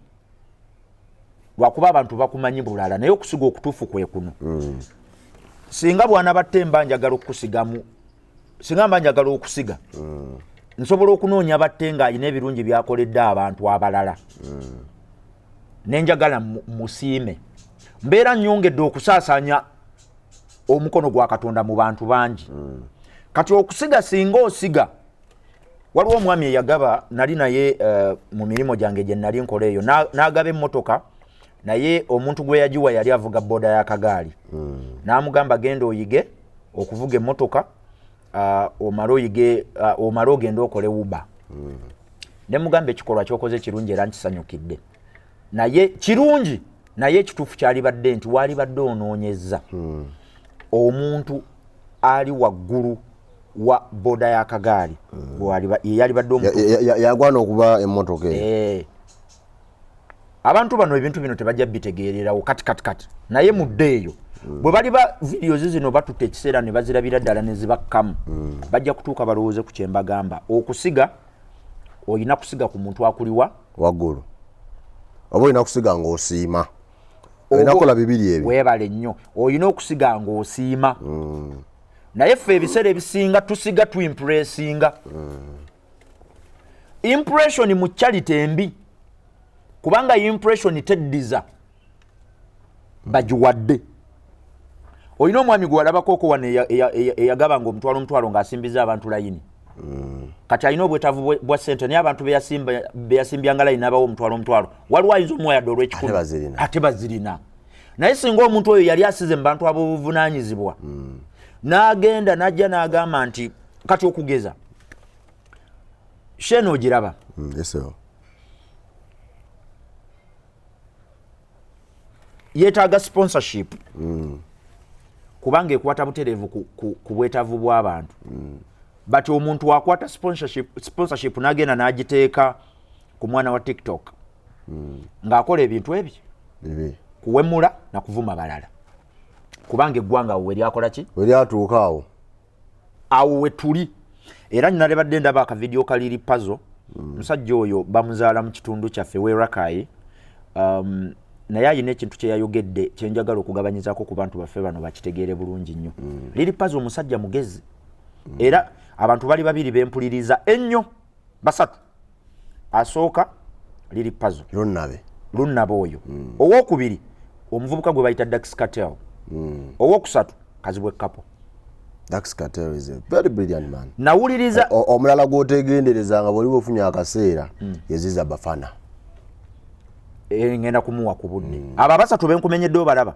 lwakuba abantu bakumanyi bulala, naye okusiga okutuufu kwe kuno. Singa bwana batte mba njagala okukusigamu, singa mba njagala okusiga, nsobola okunoonya batte ng'alina ebirungi byakoledde abantu abalala, nenjagala musiime, mbeera nnyongedde okusaasaanya omukono gwa Katonda mu bantu bangi. Kati okusiga, singa osiga, waliwo omwami eyagaba, nali naye mu mirimu gyange gye nali nkola eyo, n'agaba emmotoka, naye omuntu gwe yagiwa yali avuga boda y'akagaali. N'amugamba, genda oyige okuvuga emmotoka, omale oyige, omale ogende okole Uber. Ne mugamba, ekikolwa kyokoze kirungi era nkisanyukidde, naye kirungi, naye ekituufu kyalibadde nti waalibadde onoonyezza omuntu ali waggulu wa boda y'akagaali. Ye yalibadde omutuufu. Yagwana okuba emmotoka eyo. Eh. Abantu bano ebintu bino tebajja bitegeererawo kati kati kati, naye mudde eyo bwe bali ba videos zino batutte ekiseera ne bazirabira ddala ne zibakkamu, bajja kutuuka balowooze ku kyembagamba. Okusiga, olina kusiga ku muntu akuliwa waggulu, oba olina kusiga ng'osiima, olina kukola bibiri ebyo. Weebale nnyo. Olina okusiga ng'osiima, naye ffe ebiseera ebisinga tusiga tuimpressinga. Impression mu charity embi, kubanga impression teddiza bagiwadde. Olina omwami gwe walabako wano eyagabanga omutwalo omutwalo ng'asimbiza abantu layini. Kati alina obwetaavu bwa ssente, naye abantu beyasimbyanga layini n'abawa omutwalo omutwalo, waliwo ayinza omuwa yadde olw'ekikumi. Ate bazirina. Ate bazirina. Naye singa omuntu oyo yali asize mu bantu ab'obuvunaanyizibwa, n'agenda n'ajja n'agamba nti kati okugeza shene ogiraba. Yes, sir. Yeetaaga sponsorship, kubanga ekwata butereevu ku bwetaavu bw'abantu. But omuntu akwata sponsorship n'agenda n'agiteeka ku mwana wa TikTok ng'akola ebintu ebyo bibi, kuwemula na kuvuma balala, kubanga eggwanga awo weryakola ki? Weryatuuka awo. Awo wetuli. Era nalebadde ndaba akavidiyo kaliri pazo. Musajja oyo bamuzaala mu kitundu kyaffe werakayi, naye ayina ekintu kyeyayogedde kyenjagala okugabanyizaako ku bantu baffe bano bakitegeere bulungi nnyo. Liri pazo omusajja mugezi. Era abantu bali babiri bempuliriza ennyo, basatu. Asooka Liri Pazo. Lunnabe. Lunnaba oyo. Owokubiri Omuvubuka gwe bayita Dax Cartel. Owokusatu Kazibwe Kapo. Dax Cartel is a very brilliant man. Nawuliriza Omulala gw'otegendereza nga bw'oliba ofunye akaseera yeziza Bafana. Ngenda kumuwa ku budde. Abo abasatu benkumenyedde obalaba.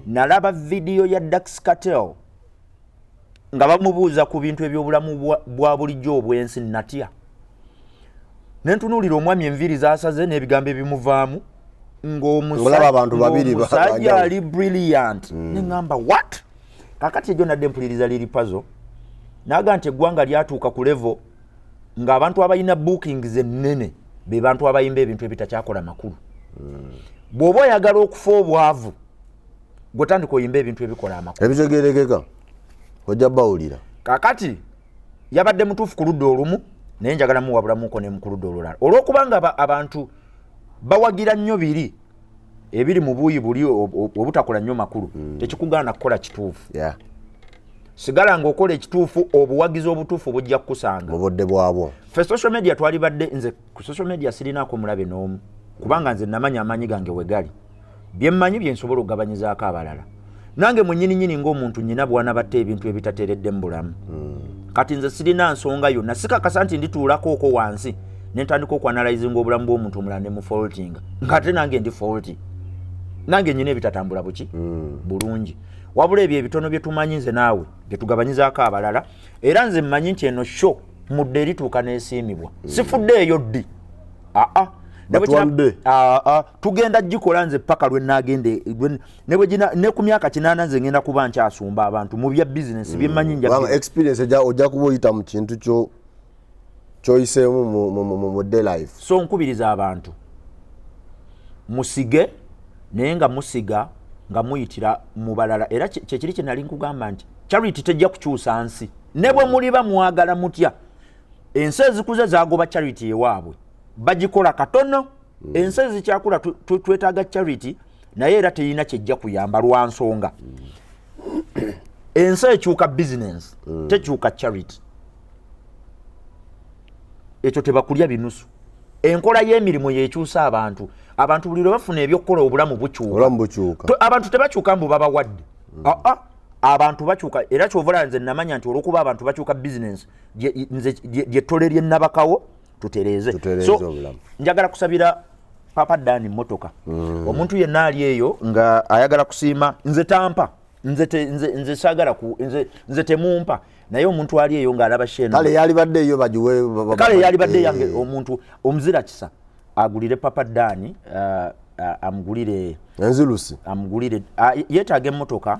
Nalaba vidiyo ya Dax Cartel nga bamubuuza ku bintu ebyobulamu bwa bulijjo obw'ensi. Natya nentunuulira omwami, enviiri zasaze n'ebigambo ebimuvaamu. Ng'olaba abantu babiri Ng'omusajja banjawulo. ali brilliant. Neŋŋamba, "What?" Kakati ejo nadde mpuliriza Lil Pazo naga nti eggwanga lyatuuka ku level ng'abantu abalina bookings ennene be bantu abayimba ebintu ebitakyakola makulu. Bw'oba oyagala okufa obwavu, gwetandika oyimba ebintu ebikola amakulu. Ebitegerekeka ojja bawulira. Kakati yabadde mutuufu ku ludda olumu, naye njagala muwabulamuko ne ku ludda olulala, olw'okubanga abantu bawagira nnyo biri ebiri mu buuyi buli obutakola nnyo makulu. Tekikugaana kukola kituufu. Sigala ng'okola ekituufu, obuwagizi obutuufu bujja kukusanga mu budde bwabwo. Ffe social media twalibadde, nze ku social media sirinaako mulabe n'omu, kubanga nze namanya amaanyi gange we gali, byemmanyi bye nsobola okugabanyizaako abalala. Nange mwenyininyini ng'omuntu nyina bwana batta ebintu ebitateredde mu bulamu. Kati nze sirina nsonga yonna, sikakasa nti ndituulako okwo wansi nentandika okuanalyzinga obulamu bw'omuntu omulala ne mufaultinga, ng'ate nange ndi faulty, nange nyina ebitatambula buki bulungi. Wabula ebyo ebitono bye tumanyi nze naawe bye tugabanyizaako abalala. Era nze mmanyi nti eno show mudde erituuka n'esiimibwa. Sifudde eyo ddi, aa. Ne bwe But one day. Aa, tugenda gikola nze paka lwe nagende ne ku myaka 80 nze ngenda kuba nkyasumba abantu mu bya bizinesi byemmanyi nja Kubanga experience ojja kuba oyita mu kintu kyoyiseemu mu day life. So nkubiriza abantu musige, naye nga musiga nga muyitira mu balala. Era kyekiri kye nali nkugamba nti charity tejja kukyusa nsi, ne bwe muliba mwagala mutya. Ensi ezikuze zagoba charity ewaabwe, bagikola katono. Ensi ezikyakula twetaaga charity, naye era teyina kyejja kuyamba lwa nsonga ensi ekyuka business, tekyuka charity. Ekyo tebakulya binusu. Enkola y'emirimu yekyusa abantu. Abantu buli lwe bafuna ebyokukola, obulamu bukyuka. Obulamu bukyuka. Abantu tebakyuka mbu babawadde. Aa, abantu bakyuka. Era kyova nze namanya nti olwokuba abantu bakyuka business, nze lyettole lyennabakawo tutereeze. Tutereeze So obulamu. njagala kusabira Papa Dani motoka. Omuntu yenna ali eyo nga ayagala kusiima, nze tampa, nze saagala ku nze temumpa, naye omuntu ali eyo ng'alaba sheno. Kale yalibadde eyo bagiwe Kale yalibadde yange. Omuntu omuzira kisa agulire Papa Dani, amugulire Enzirusi. Amugulire, yeetaaga emmotoka,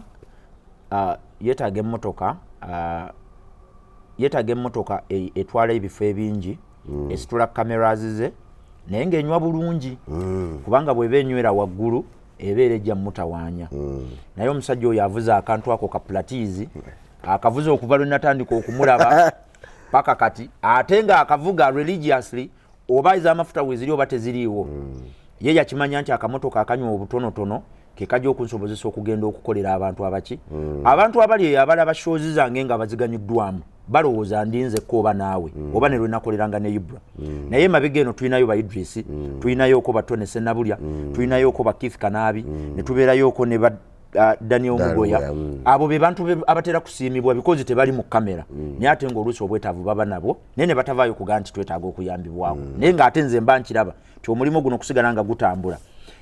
yeetaaga emmotoka, yeetaaga emmotoka etwala ebifo ebingi, esitula cameras ze, naye ng'enywa bulungi, kubanga bw'eba enywera waggulu ebeera ejja mutawaanya. Naye omusajja oyo avuze akantu ako ka Platiz, akavuze okuva lwe natandika okumulaba paka kati, ate ng'akavuga religiously, oba ez'amafuta weziri oba teziriiwo. Ye yakimanya nti akamotoka akanywa obutonotono kekajja okunsobozesa okugenda okukolera abantu abaki, abantu abali eyo abalaba shows zange nga baziganyuddwamu, balowooza ndi nzekka oba naawe oba ne lwenakoleranga ne Ibra. Naye emabega eno tulinayo ba Idris, tulinayoko ba Tone Senabulya, tulinayoko ba Keith Kanaabi, ne tubeerayoko ne ba Daniel Daniel Mugoya. Mugoya. Abo be bantu abatera kusiimibwa because tebali mu kamera, naye ate ng'oluusi obwetaavu baba nabwo, naye ne batavaayo kugaa nti twetaaga okuyambibwako. Naye ng'ate nze mba nkiraba nti omulimu guno okusigala nga gutambula,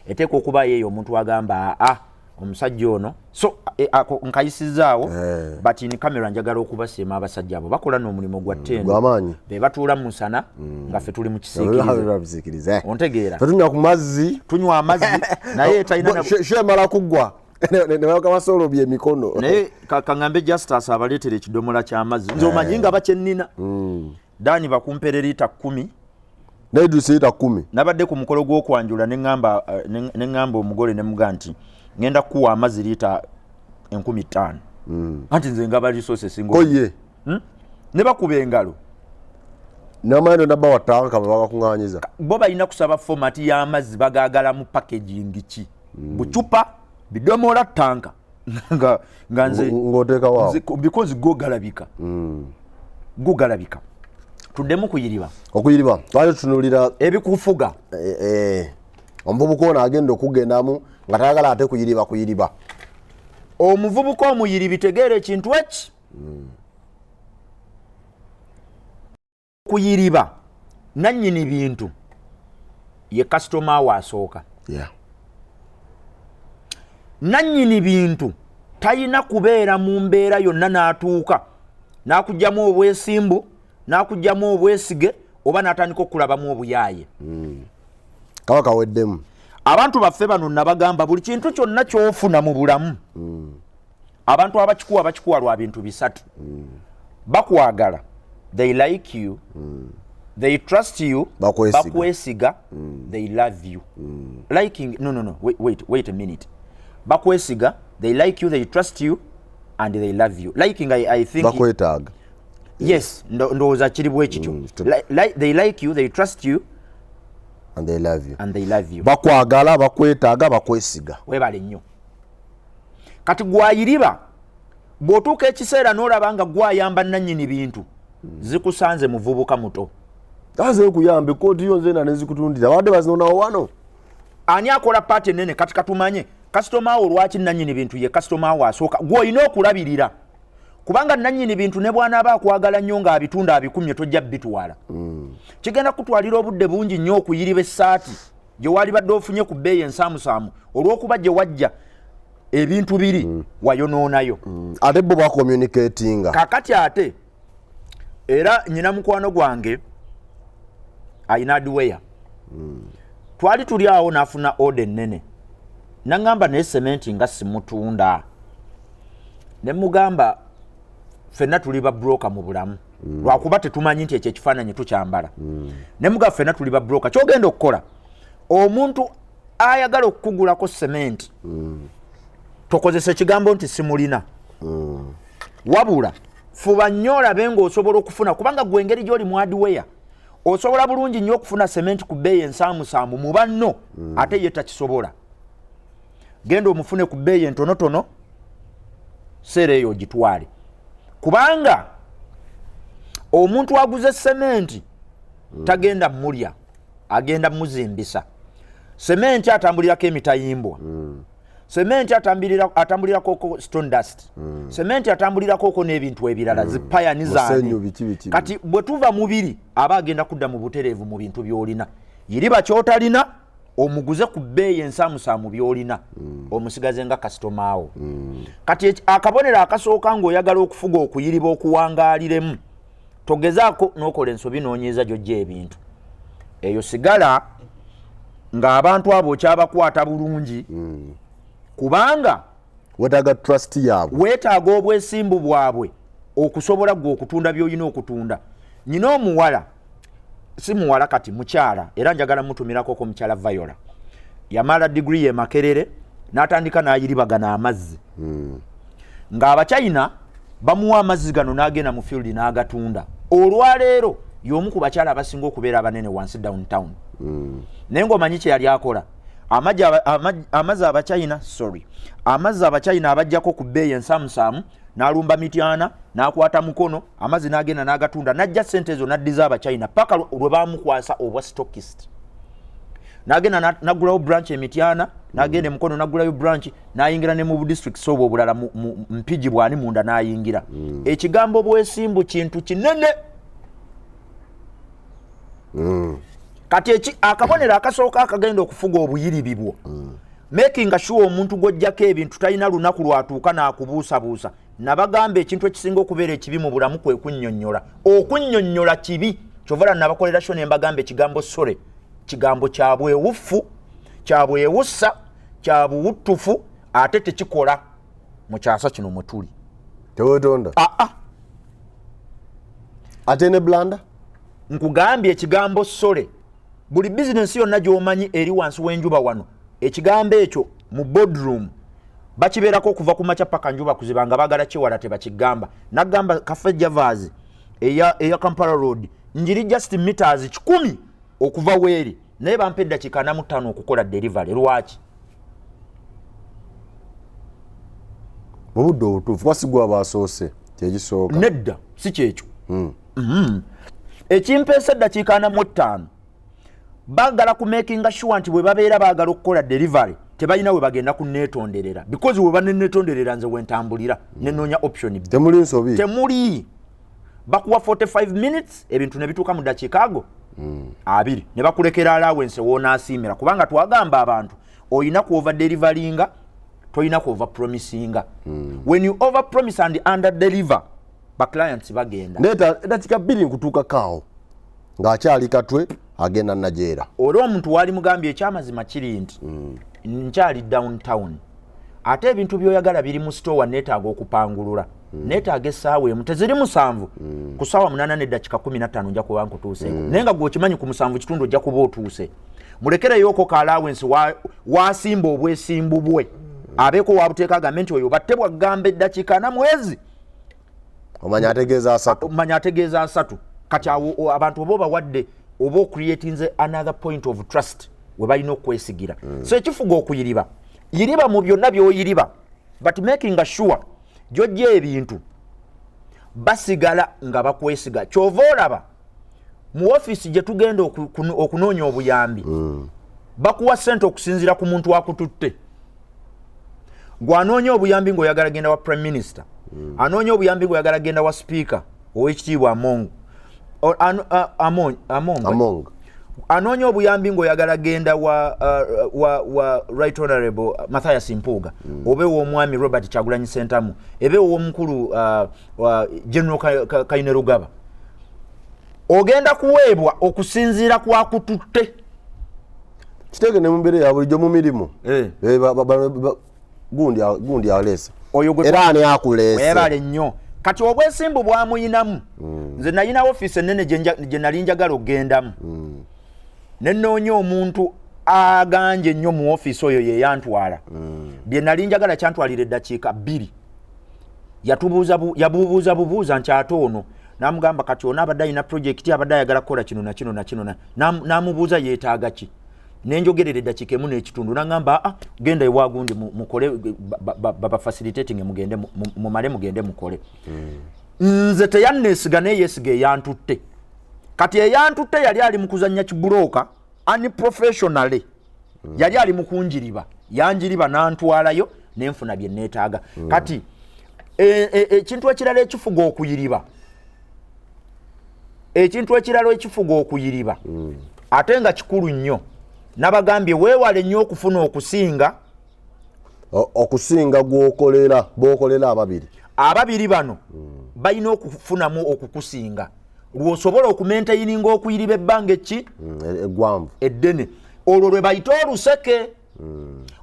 eteeka okubaayo eyo omuntu agamba, aa, omusajja ono. So ako nkayisizaawo. But in camera njagala okubasiima abasajja abo, bakola n'omulimu gwa ttendo. Gw'amaanyi. Be batuula mu musana nga ffe tuli mu kisiikirize. Kisiikirize. Ontegeera? Tetunywa ku mazzi. Tunywa amazzi, naye talina Show emala kuggwa ne bakabasolobya emikono. Naye kaŋŋambe Justus abaleetera ekidomola ky'amazzi. Nze omanyi nga bakyennina Dani bakumpere liita 10. Naye Idris liita 10. Nabadde ku mukolo gw'okwanjula ne ŋŋamba omugole ne muga nti ŋŋenda kukuwa amazzi liita 5000, anti nze ngaba resources. Ko ye Ne bakuba engalo. Namanyi nabba wa tanka bwe bagakuŋŋaanyiza. Bo balina kusaba format y'amazzi, bagagala mu packaging ki, bucupa, bidomola, tanka, nga nze Ng'oteekawo awo. Because go galabika, go galabika. Tuddemu kuyiriba. Okuyiriba twali tutunuulira ebikufuga. Omuvubuka ono agenda okugendamu. Nga tayagala ate kuyiriba kuyiriba. Omuvubuka omuyiribi, tegeera ekintu eki. Kuyiriba nannyini bintu ye kasitoma we asooka. Nannyini bintu talina kubeera mu mbeera yonna n'atuuka n'akugyamu obwesimbu, n'akugyamu obwesige, oba n'atandika okulabamu obuyaaye. Kaba kaweddemu. Abantu baffe bano nabagamba, buli kintu kyonna kyofuna mu bulamu, abantu abakikuwa bakikuwa lwa bintu bisatu. Bakwagala, they like you, they trust you, Bakwesiga. Bakwesiga, they love you. Liking, no, no, no, wait, wait, wait a minute. Bakwesiga, they like you, they trust you and they love you. Liking, I think Bakwetaaga. Yes, ndowooza kiri bwe kityo. They like you, they trust you and they love you. And they love you. Bakwagala, bakwetaaga, bakwesiga. Webale nnyo. Kati gwayiriba bw'otuuka ekiseera n'olaba nga gwayamba nannyini bintu, zikusanze muvubuka muto. Aze nkuyambe, kooti yo nze na nezikutundira, babadde bazinonawo wano. Ani akola part enene? Kati katumanye kasitoma wo. Lwaki nannyini bintu ye kasitoma wo asooka gw'olina okulabirira? Kubanga nannyini bintu ne bw'anaaba akwagala nnyo ng'abitunda abikumye, tojja bitwala. Kigenda kutwalira obudde bungi nnyo okuyiriba essaati gye walibadde ofunye ku bbeeyi ensaamusaamu, olw'okuba gye wajja ebintu biri wayonoonayo. Ate bo bacommunicatinga. Kakati ate era nyina mukwano gwange ayina hardware, twali tuli awo n'afuna order ennene, naŋŋamba naye sementi nga simutunda. Ne mugamba ffenna tuli ba broker mu bulamu, lwakuba tetumanyi nti ekyo ekifaananyi tukyambala. Ne mugamba ffenna tuli ba broker. Kyogenda okukola, omuntu ayagala okukugulako sementi, tokozesa ekigambo nti simulina, wabula fuba nnyo olabe ng'osobola okufuna, kubanga gwe engeri gy'oli mu hardware osobola bulungi nnyo okufuna sementi ku bbeeyi ensaamusaamu mu banno, ate ye takisobola. Genda omufune ku bbeeyi entonotono, seera eyo ogitwale, kubanga omuntu aguze sementi tagenda mulya, agenda muzimbisa. Sementi atambulirako emitayimbwa, sementi atambulirako stone dust, sementi atambulirako n'ebintu ebirala, zipayani. Musenyu, zaani. Biki, biki. Kati bwe tuva mubiri aba agenda kudda mu butereevu mu bintu by'olina. Yiriba kyotalina, omuguze ku bbeeyi ensaamusaamu by'olina, omusigaze nga kasitomawo. Kati akabonero akasooka ng'oyagala okufuga okuyiriba okuwangaaliremu, togezaako n'okola ensobi noonyeeza gyojja ebintu eyo. Sigala ng'abantu abo okyabakwata bulungi, kubanga wetaaga trust yaabwe. Weetaaga obwesimbu bwabwe okusobola gwe okutunda by'olina okutunda. Nyina omuwala, si muwala kati mukyala, era njagala mutumirako mukyala Viola. Yamala diguri ye Makerere n'atandika n'ayiribagana amazzi, ng'Abachina bamuwa amazzi gano n'agenda mu field n'agatunda. Olwaleero y'omu ku bakyala abasinga okubeera abanene wansi downtown. Naye ng'omanyi kye yali akola? Amazzi Abachina, sorry, amazzi Abachina abajjako ku bbeeyi ensaamusaamu, n'alumba Mityana, n'akwata Mukono, amazzi n'agenda n'agatunda, n'ajja sente ezo n'addiza Abachina, paka lwe bamukwasa obwa stockist, n'agenda n'aggulawo branch Emityana, n'agenda Emukono n'aggulayo branch, n'ayingira ne mu districts obwo obulala, mu Mpigi bwani munda n'ayingira. Ekigambo bwesimbu kintu kinene. Kati akabonero akasooka akagenda okufuga obuyiribi bwo, making sure omuntu gw'ojjako ebintu talina lunaku lwatuuka n'akubuusabuusa. Nabagamba ekintu ekisinga okubeera ekibi mu bulamu kwe kunnyonnyola. Okunnyonnyola kibi. Kyovala nabakolera show ne mbagamba ekigambo sorry kigambo kya bwewufu, kya bwewussa, kya buwuttufu, ate tekikola mu kyasa kino mwe tuli. Tewetonda. Aa. Ate ne blunder. Nkugambye ekigambo sorry, buli bizinensi yonna gy'omanyi eri wansi w'enjuba wano, ekigambo ekyo mu boardroom bakibeerako okuva ku makya paka njuba kuziba nga baagala kyewala, tebakigamba. Nagamba Cafe Javas eya Kampala Road njiri just meters 100 okuva weeri, naye bampa eddakiika 45 okukola delivery. Lwaki? Mu budde obutuufu, kuba si gwe abasoose, kyekisooka. Nedda, si kyekyo. Ekimpeesa eddakiika 45, baagala ku makinga sure nti bwe babeera baagala okukola delivery. Tebalina we bagenda kuneetonderera, because we banenetonderera nze wentambulira nenoonya option B. Temuli nsobi. Temuli. Bakuwa 45 minutes, ebintu ne bituuka mu dakiika ago 20 ne bakulekera allowance woonaasiimira, kubanga twagamba abantu oyina ku over deliveringa, toyina ku over promisinga. When you over promise and under deliver, ba clients bagenda. Ndeeta eddakiika 2 nkutuukako awo ng'akyali Katwe agenda Najeera. Era omuntu waali mugambye, ekyamazima kiri nti nkyali downtown, ate ebintu byoyagala biri mu store, neetaaga okupangulula, neetaaga essaawa emu, teziri 7, ku ssaawa 8:15 nja kuba nkutuuseeko, naye nga gweokimanyi ku 7:15 ojja kuba otuuse. Mulekereyoko ka allowance wasimba obwesimbu bwe abeeko wabuteeka, agambe nti oyo batte bwagamba eddakiika 40 mwezi. Omanya ategeeza 30. Manya ategeeza 30. Kati awo abantu oba obawadde oba ocreatinze another point of trust we balina okwesigira. So ekifuga okuyiriba, yiriba mu byonna by'oyiriba, but making sure gyojja ebintu basigala nga bakwesiga. Kyova olaba mu ofiisi gye tugenda okunoonya obuyambi, bakuwa ssente okusinziira ku muntu akututte. Gwanoonya obuyambi ng'oyagala genda wa prime minister, anoonya obuyambi ng'oyagala genda wa speaker owekitiibwa Among. Among. Among. Anoonya obuyambi ng'oyagala genda wa Right Honorable Mathias Mpuuga, oba ew'omwami Robert Kyagulanyi Sentamu, eba ew'omukulu General Kainerugaba, ogenda kuweebwa okusinziira kwakututte. Kiteeke ne mu mbeera ya bulijjo mu mirimu. Eh. Eh, gundi aleese. Oyo gwe Era ani akuleese? Webale nnyo. Kati obwesimbu bwamuyinamu. Nze nalina ofiisi ennene gye nali njagala okugendamu, ne nnoonya omuntu aganje ennyo mu ofiisi oyo, ye yantwala. Bye nali njagala kyantwalira eddakiika 2. Yatubuuza yabuubuuza bubuuza nti ate ono, namugamba kati ono abadde alina projekiti, abadde ayagala kukola kino na kino na kino n'amubuuza yeetaaga ki, nenjogerera eddakiika emu n'ekitundu, nagamba, aa, genda ewagundi mukole, babafacilitating, mugende mumale mugende mukole. Nze teyanneesiga, naye yeesiga eyantutte. Kati eyantutte yali ali mu kuzannya kibulooka unprofessionally, yali ali mu kunjiriba, yanjiriba nantwalayo nenfuna bye neetaaga. Kati ekintu ekirala ekifuga okuyiriba, ekintu ekirala ekifuga okuyiriba ate nga kikulu nnyo, nabagambye weewale nnyo okufuna okusinga. Okusinga gwokolera, bokolera ababiri. Ababiri bano balina okufunamu okukusinga lwosobola okumaintaininga okuyiriba ebbanga eki Eggwanvu. Eddene. Olwo lwe bayita oluseke.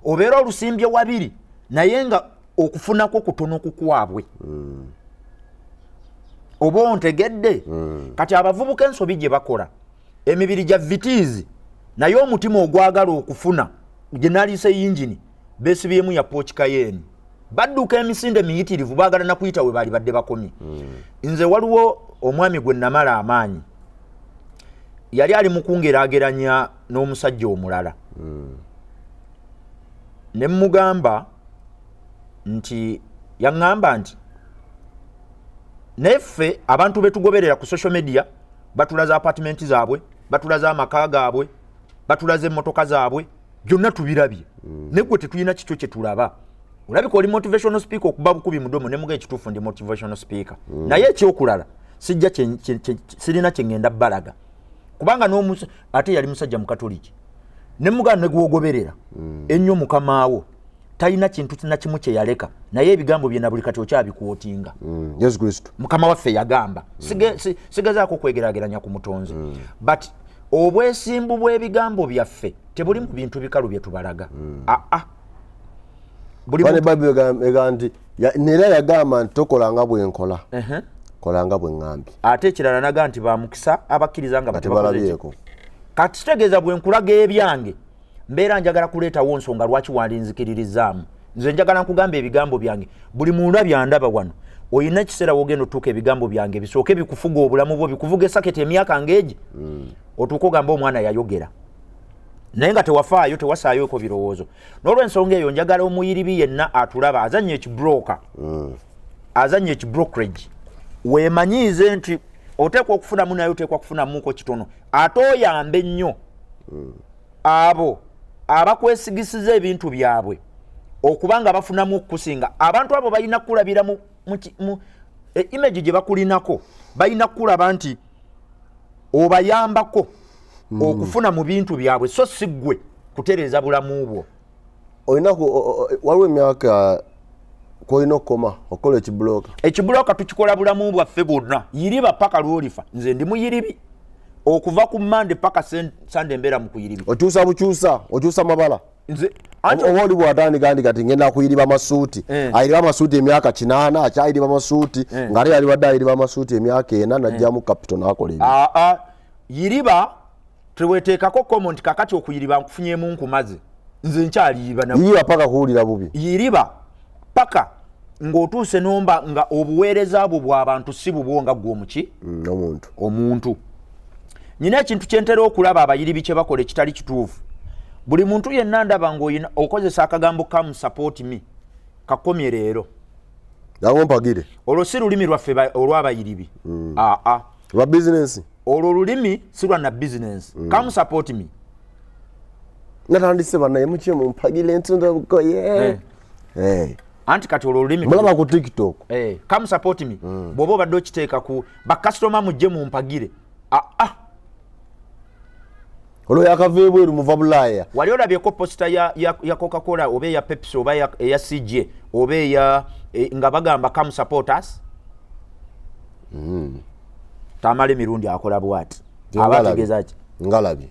Obeera olusimbye wabiri, naye nga okufunako kutono kukwabwe. Oba ontegedde? Kati abavubuka ensobi gye bakola, emibiri gya Vitz, naye omutima ogwagala okufuna gye naliise yingini besibyemu ya Porsche Cayenne, badduka emisinde miyitirivu, baagala nakuyita we baali badde bakomye. Nze waliwo omwami gwe namala amaanyi, yali ali mu kungeraageranya n'omusajja omulala, ne mugamba nti yaŋŋamba nti naye ffe abantu betugoberera ku social media batulaza apartment zaabwe, batulaza amaka gaabwe, batulaza emmotoka zaabwe, byonna tubirabye, naye gwe tetulina kikyo kyetulaba. Olabika oli motivational speaker okuba bukubi mudomo. Nemuga ekituufu, ndi motivational speaker, naye ekyokulala sijja sirina kyeŋŋenda balaga, kubanga ate yali musajja mukatoliki. Nemuganda negwogoberera ennyo mukamaawo talina kintu nakimu kyeyaleka, naye ebigambo bye na buli kati okyabikwotinga. Yesu Kristo. Mukama waffe yagamba. Sigezaako kwegerageranya ku mutonzi, but obwesimbu bw'ebigambo byaffe tebuli mu bintu bikalu bye tubalaga. Aa, buli Bane Bayibuli egamba nti nera yagamba nti tokolanga bwe nkola, kolanga bwe ŋŋambye. Ate ekirala naga nti bamukisa abakkiriza nga nga tebakoze ki? Tebalabyeko. Kati kitegeeza bwe nkulaga ebyange, mbeera njagala kuleetawo nsonga lwaki wandinzikiririzaamu. Nze njagala nkugamba ebigambo byange, buli muntu byandaba wano, oyina ekiseera wogenda otuuka ebigambo byange bisooke bikufuga obulamu bwo, bikuvuga esaketi emyaka ng'egi, otuuka ogamba omwana yayogera, naye nga tewafaayo, tewasaayoko birowoozo. N'olwensonga eyo njagala omuyiribi yenna atulaba azanya ekibroka, azanya ekibrokerage, weemanyiize nti oteekwa okufunamu, naye oteekwa kufunamuko kitono, ate oyambe nnyo abo. Abakwesigisiza ebintu byabwe okuba nga bafunamu okukusinga, abantu abo balina kukulabira mu image gye bakulinako. Balina kukulaba nti obayambako okufuna mu bintu byabwe, so si ggwe kutereeza bulamu bwo. Olina waliwo emyaka kwolina okukoma okukola ekibulooka? Ekibulooka tukikola bulamu bwaffe bwonna. Yiriba paka lwolifa. Nze ndi muyiribi okuva ku Mande paka Sande, mbeera mu kuyiribi. Okyusa bukyusa, okyusa mabala? Nze anti Oba oli bwatandika nti kati ngenda kuyiriba masuuti, ayiriba amasuuti emyaka 80 akyayiriba masuuti, ng'ate yalibadde ayiriba amasuuti emyaka 4, najjamu capital n'akola ebyo. Aa, yiriba teweteekako komo nti kakati okuyiriba nkufunyemu nkumaze. Nze nkyaliyiba na Yiriba paka kuwulira bubi. Yiriba paka ng'otuuse nomba nga obuweereza bwo bw'abantu si bubwo nga ggwe omuki Omuntu. Omuntu. Nyina ekintu kyentera okulaba abayiribi kye bakola ekitali kituufu. Buli muntu yenna ndaba ng'olina okozesa akagambo "Come support me", kakomye leero. Nange mpagire. Olwo si lulimi lwaffe olw'abayiribi. Aa. Lwa bizinensi. Olwo olulimi si lwa na bizinensi. "Come support me." Natandise, bannaye muki mumpagire ntunda bugoye. Anti kati olwo olulimi Mulaba ku TikTok. "Come support me", bw'oba obadde okiteeka ku bakasitoma, "Mujje mumpagire", aa. Olwo yakava ebweru, muva Bulaaya. Wali olabyeko poster ya Coca-Cola oba eya Pepsi oba eya CJ oba eya nga bagamba "Come support us"? Tamala emirundi akola bwati aba ategeeza ki? Ngalabi.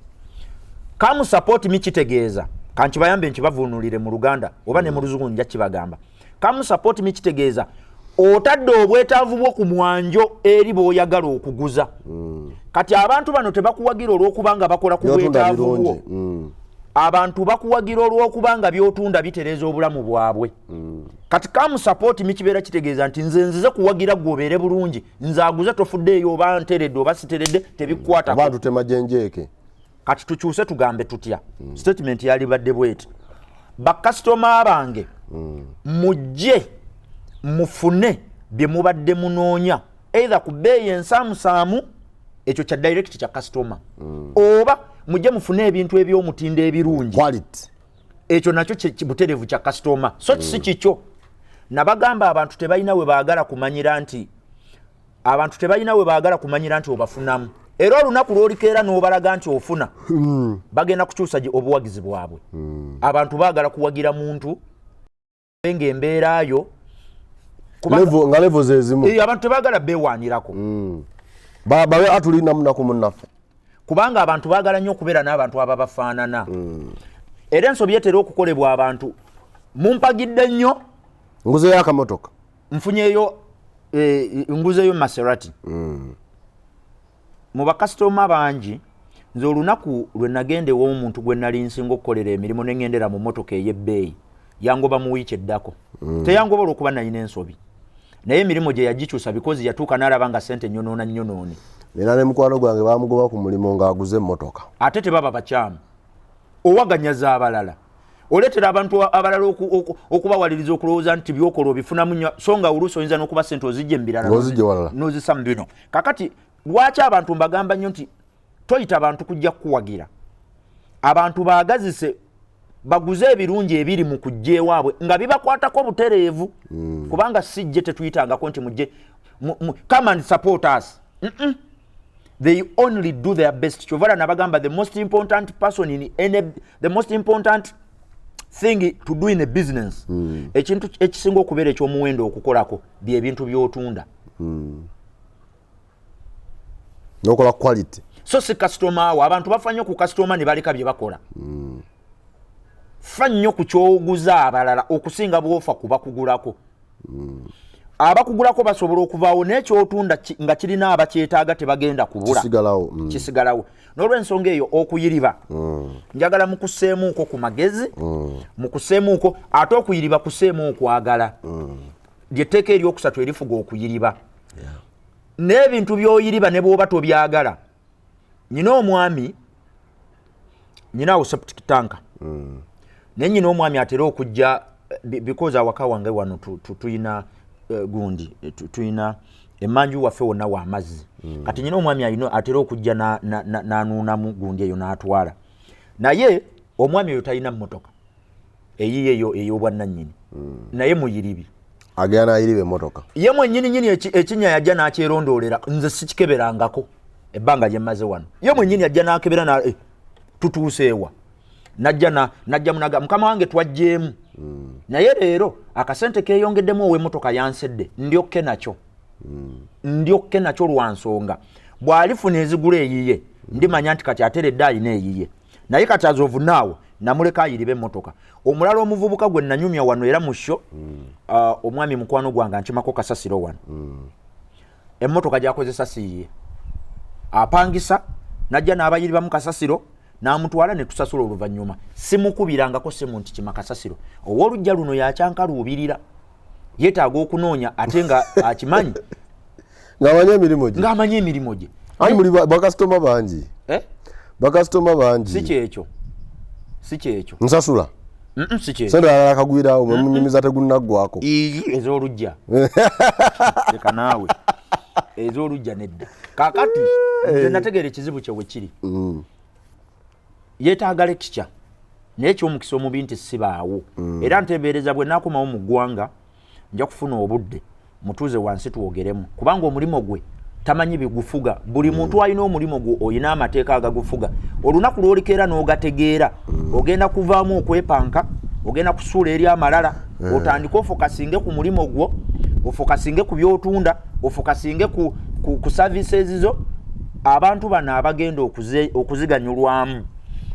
"Come support me" kitegeeza, kankibayambe nkibavuunulire mu Luganda oba ne mu Luzungu nja kibagamba. "Come support me" kitegeeza otadde obwetaavu bwo ku mwanjo eri b'oyagala okuguza. Kati abantu bano tebakuwagira olw'okuba nga bakola ku Byotunda bwetaavu bwo. birungi. Abantu bakuwagira olw'okuba nga byotunda bitereeza obulamu bwabwe. Kati "Come support me" kibeera kitegeeza nti nze nzize kuwagira gwe obeere bulungi, nze aguze tofuddeeyo oba nteredde oba siteredde, tebikukwatako. Oba tutema gyenjeeke. Kati tukyuse tugambe tutya? Statement yalibadde bweti: bakasitoma bange, mujje mufune bye mubadde munoonya, either ku bbeeyi ensaamusaamu, ekyo kya direct kya kasitoma, oba mujje mufune ebintu eby'omutindo ebirungi, quality, ekyo nakyo butereevu kya kasitoma, so si kikyo. Nabagamba abantu tebalina we baagala kumanyira nti abantu tebalina we baagala kumanyira nti obafunamu, era olunaku lwolikeera n'obalaga nti ofuna, bagenda kukyusa obuwagizi bwabwe. Abantu baagala kuwagira muntu nga embeerayo Nga level zezimu. Abantu tebaagala beewaanirako. Babe atulina munaku munnaffe. Kubanga abantu baagala nnyo okubeera n'abantu ababafaanana. Era ensobi etera okukolebwa abantu: mumpagidde nnyo, Nguzeyo akamotoka. Nfunyeyo nguzeyo Maserati. Mu bakasitoma bangi, nze olunaku lwe nagenda ew'omuntu gwe nali nsinga okukolera emirimu ne ŋŋendera mu motoka ey'ebbeeyi, yangoba mu wiiki eddako. Teyangoba olw'okuba nalina ensobi, naye emirimu gye yagikyusa because yatuuka n'alaba nga sente nyonoona nyonoone. Nina ne mukwano gwange bamugoba ku mulimu ng'aguze emmotoka. Ate tebaba bakyamu. Owaganyaza abalala, oleetera abantu abalala okubawaliriza okulowooza nti byokola obifunamu nnyo, so nga oluusi oyinza n'okuba sente ozijja mu birala Ng'ozijja walala. n'ozisa mu bino. Kakati lwaki abantu mbagamba nnyo nti toyita abantu kujja kukuwagira? Abantu baagazise baguze ebirungi ebiri mu kujja ewaabwe nga bibakwatako butereevu, kubanga sijje tetuyitangako nti mujje come and support us. They only do their best. Kyovala nabagamba the most important person in any, the most important thing to do in a business, ekintu ekisinga okubeera ekyomuwendo okukolako byebintu byotunda. Nokola quality. So si kasitoma wo. Abantu bafa nnyo ku kasitoma ne baleka bye bakola. Fa nnyo ku kyoguza abalala okusinga bwofa ku bakugulako. Abakugulako basobola okuvaawo, naye kyotunda nga kirina abakyetaaga tebagenda kubula. Kisigalawo. Kisigalawo. N'olwensonga eyo, okuyiriba njagala mukuseemuuko ku magezi, mukuseemuuko. Ate okuyiriba kuseemu okwagala, lyetteeka eryokusatu erifuga okuyiriba. N'ebintu by'oyiriba ne bw'oba tobyagala. Nyina omwami, nyina awo septic tank, naye nyina omwami atera okujja because awaka wange wano tuyina gundi tuyina emanju waffe wonna w'amazzi. Kati nyina omwami alina atera okujja n'anuunamu gundi eyo n'atwala, naye Omwami oyo talina mmotoka eyiye eyo ey'obwannannyini, naye muyiribi. Agenda nayiriba emmotoka. Ye mwennyini nyini ekinnya yajja n'akyerondoolera. Nze sikikeberangako ebbanga lye mmaze wano. Ye mwennyini ajja n'akebera na tutuuse ewa, najja najja munaga, mukama wange twajjeemu, naye leero akasente keeyongeddemu, ow'emmotoka yansedde, ndyokke nakyo, ndyokke nakyo lwa nsonga bw'alifuna ezigula eyiye, ndimanya nti kati ateredde alina eyiye. Naye kati as of now namuleka ayiriba emmotoka. Omulala omuvubuka gwe nanyumya wano era mu show, omwami mukwano gwange ankimako kasasiro wano, emmotoka gyakozesa siyiye, apangisa, najja n'abayiribamu kasasiro n'amutwala ne tusasula oluvannyuma. Simukubirangako simu nti kima kasasiro. Ow'olujja luno yakyankaluubirira, yeetaaga okunoonya ate nga akimanyi. Ng'amanyi emirimu gye. Ng'amanyi emirimu gye. Ayi muli bakasitoma bangi. Eh? Bakasitoma bangi. Si kyekyo, si kyekyo. Nsasula. Si kyekyo. Sente alala akagwirawo mwemunyumiza tegunnaggwako. Iyi ez'olujja, leka naawe, ez'olujja nedda. Kakati nze nategeera ekizibu kye wekiri. Yeetaaga lecture, naye ekyomukisa omubi nti sibaawo. Era ntebeereza bwe naakomawo mu ggwanga nja kufuna obudde mutuuze wansi twogeremu, kubanga omulimu gwe tamanyi bigufuga. Buli muntu alina omulimu gwe, olina amateeka agagufuga. Olunaku lwolikeera n'ogategeera, ogenda kuvaamu okwepanka, ogenda kusuula eri amalala, otandike ofocusinge ku mulimu gwo, ofocusinge ku byotunda, ofocusinge ku services zo. Abantu bano abagenda okuziganyulwamu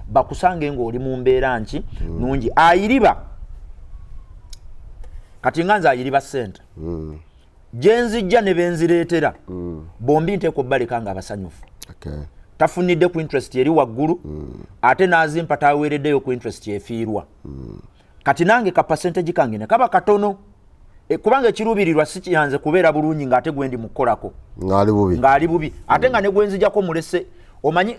bakusange ng'oli mu mbeera nki nungi. Ayiriba kati nga nze ayiriba ssente gyenzijja ne benzireetera, bombi nteeka obbaleka nga abasanyufu. Tafunidde ku interest eri waggulu, ate n'azimpa taweereddeyo ku interest efiirwa. Kati nange ka percentage kange ne kaba katono. Kubanga ekiruubirirwa si kiyanze kubeera bulungi ng'ate gwendi mu kukolako ng'ali bubi. Ng'ali bubi, ate nga ne gwenzijjako mulese. Omanyi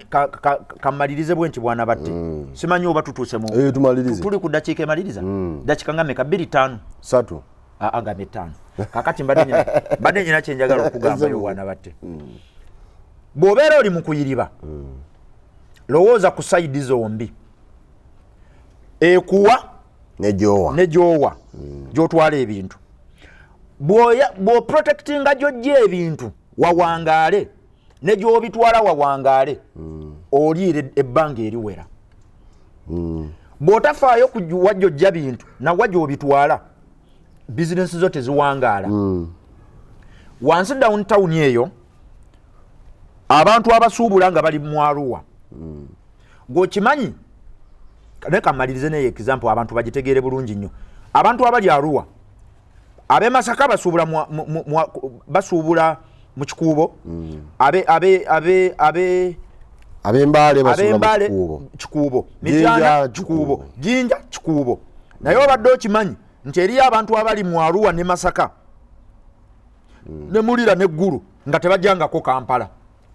kammalirize bwe nti, bwana batte, simanyi oba tutuuse mu Eh, tumalirize. Tuli ku ddakiika emaliriza, dakiika nga meka? Bbiri, ttaano? 3. Aa, nga ttaano. Kakati mbadde nyina kyenjagala okugambayo, bwana batte. Bw'obeera oli mu kuyiriba, lowooza ku side zombi, ekuwa nejowa. Ne gyowa, gyotwala ebintu. Bw'oprotectinga gyojja ebintu wawangaale, ne gyobitwala wawangaale, oliira ebbanga eriwera. Bw'otafaayo ku wa gyojja bintu nawa gyobitwala, bizinensi zo teziwangaala. Wansi downtown eyo abantu abasuubula nga bali mu Arua, gweokimanyi, naye kamalirize neyo example abantu bagitegeere bulungi nnyo. Abantu abali Arua, ab'e Masaka basuubula basuubula mu Kikuubo, abe abe abe abe Ab'embaale basuubula mu ab'Embaale Kikuubo. Kikuubo. Jinja, Mityana Kikuubo, Jinja Kikuubo. Naye obadde okimanyi nti eriyo abantu abali mu Arua ne Masaka ne Mulira neggulu nga tebajjangako Kampala,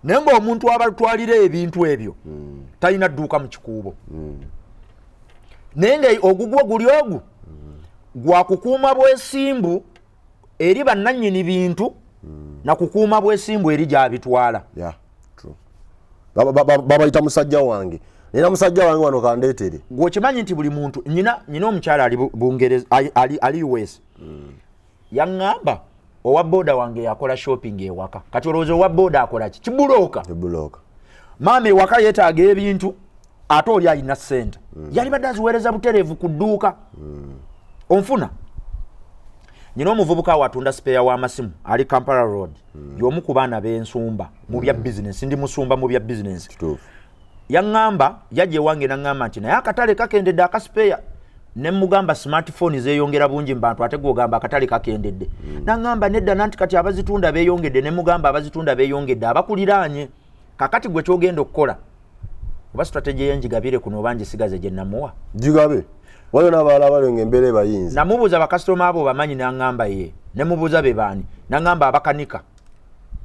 naye ng'omuntu abatwalira ebintu ebyo talina dduuka mu Kikuubo, naye nga ogugwo guli ogu gwakukuuma bwesimbu eri bannannyini bintu nakukuuma bwesimbu eri gyabitwala. Yeah, true. Babayita musajja wange, nina musajja wange wano kandeetere. Gweokimanyi nti buli muntu nyina omukyala ali Bungereza, ali US, yaŋŋamba owa boda wange yakola shopping ewaka. Kati olowooza owa boda akola ki? Kibulooka. Ebuloka. Maama ewaka yeetaaga ebintu, ate oli alina ssente, yali badde aziweereza butereevu ku dduuka. Onfuna nyina omuvubuka awo atunda spare w'amasimu ali Kampala Road, y'omu ku baana b'ensumba mu bya bizinesi. Ndi musumba mu bya bizinesi. Kituufu. Yaŋŋamba yajja ewange naŋŋamba nti naye akatale kakendedde aka spare. Ne mugamba smartphone zeeyongera bungi mu bantu, ate gwogamba akatale kakendedde. Naŋŋamba nedda, nanti kati abazitunda beeyongedde. Ne mugamba abazitunda beeyongedde abakuliraanye. Kakati gwe kyogenda okukola, oba strategy yenjigabire kuno oba njisigaze gye namuwa? Gigabe, waliwo n'abalala abali nga embeera ebayinza. Namubuuza bakasitoma abo bamanyi, naŋŋamba ye. Ne mubuuza be baani, naŋŋamba abakanika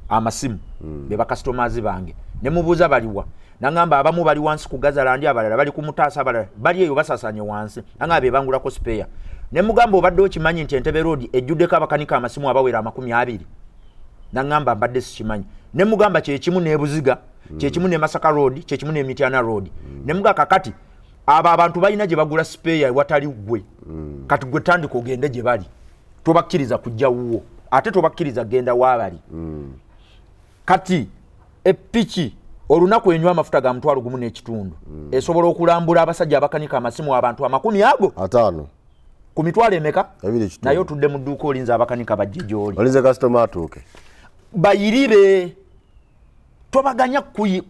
amasimu be bakasitomazi bange. Ne mubuuza baliwa, naŋŋamba abamu bali wansi ku Gazalandi, abalala bali ku Mutaasa, abalala bali eyo basasanye wansi, naŋŋamba be bangulako spare. Ne mugamba obadde okimanyi nti Entebe Road ejjuddeko abakanika amasimu abawera 20? Naŋŋamba mbadde sikimanyi. Ne mugamba kyekimu n'e Buziga, kyekimu ne Masaka Road, kyekimu ne Mityana Road. Ne mugamba kakati Abo abantu balina gye bagula spare watali ggwe. Kati gwe tandika ogende gye bali. Tobakkiriza kujja wuwo, ate tobakkiriza genda waabali. Kati epiki olunaku enywa amafuta ga 1500. Esobola okulambula abasajja abakanika amasimu, abantu amakumi ago 50. Ku mitwalo emeka? 2.5. Naye otudde mu dduuka, olinza abakanika bajje gy'oli. Olinze kasitoma atuuke. Bayiribe, tobaganya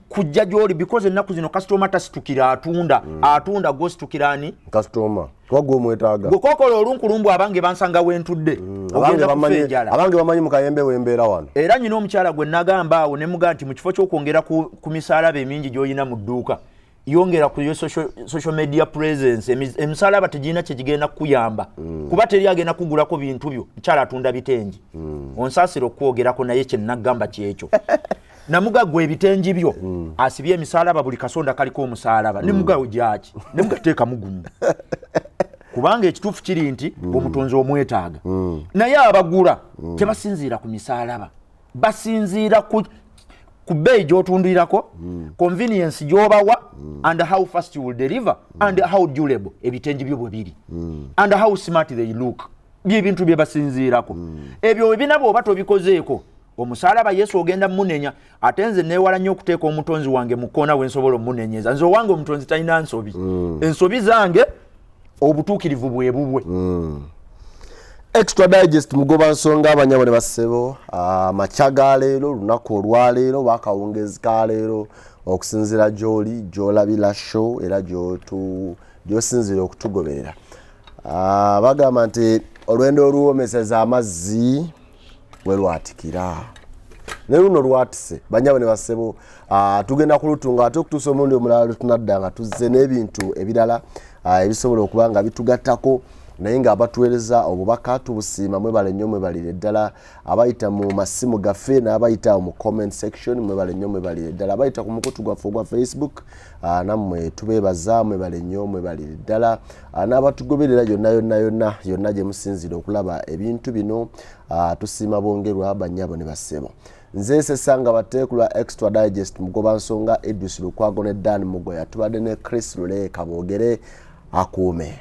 kujja gy'oli, because ennaku zino kasitoma tasitukira atunda. Atunda gwositukira ani? Kasitoma, kuba gwe omwetaaga. Gwe kokola olunkulumbu, abange bansanga wentudde. Abange Ogenda kufa bamanyi enjala. Abange bamanyi mu kayembe wembeera wano. Era nyina omukyala gwe nagamba awo ne mugaa nti mu kifo ky'okwongera ku misaalaba emingi gy'olina mu dduuka, yongera ku yo social media presence. Emisalaba tegirina kyegigenda kukuyamba, kuba teri agenda kugulako bintu byo. Mukyala atunda bitengi, onsaasira okwogerako, naye kyenagamba kyekyo. Namuga gwe ebitengi byo asibye emisalaba, buli kasonda kaliko omusalaba. Nemugawo gyaki, nemugateekamu gumu, kubanga ekituufu kiri nti omutonzi omwetaaga, naye abagula tebasinziira ku misalaba, basinziira ku bbeeyi gy'otundirako, convenience gy'obawa, and how fast you will deliver, and how durable ebitengi byo bwe biri, and how smart they look. Byebintu bye basinziirako ebyo. Ebina bw'oba tobikozeeko, omusalaba Yesu ogenda munenya. Ate nze neewala nnyo okuteeka omutonzi wange mu kkoona we nsobola omunenyeza. Nze owange omutonzi talina nsobi, ensobi zange, obutuukirivu bwe bubwe. Extra Digest, mugoba nsonga, abanyabo ne bassebo, amakya ga leero, olunaku olwaleero, bakawungezi ka leero, okusinziira gy'oli gy'olabira show era gy'osinziira okutugoberera. Bagamba nti olwendo oluwomeseza amazzi we lwatikira, ne luno lwatise. Banyabo ne bassebo, tugenda kulutunga ate okutuusa omulundi omulala lwetunadda nga tuzze n'ebintu ebirala ebisobola okuba nga bitugattako. Naye nga abatuweereza obubaka tubusiima, mwebale nnyo, mwebalire ddala. Abayita mu masimu gaffe n'abayita mu comment section, mwebale nnyo, mwebalire ddala. Abayita ku mukutu gwaffe ogwa Facebook, nammwe tubeebaza, mwebale nnyo, mwebalire ddala. N'abatugoberera yonna yonna yonna yonna gye musinziira okulaba ebintu bino, tusiima bongerwa. Bannyabo ne bassebo, nze Sesanga Bateekulwa, Extra Digest, mugoba nsonga Idris Lukwago ne Dan Mugoya. Tubadde ne Chris Lule Kaboogere. Akuume.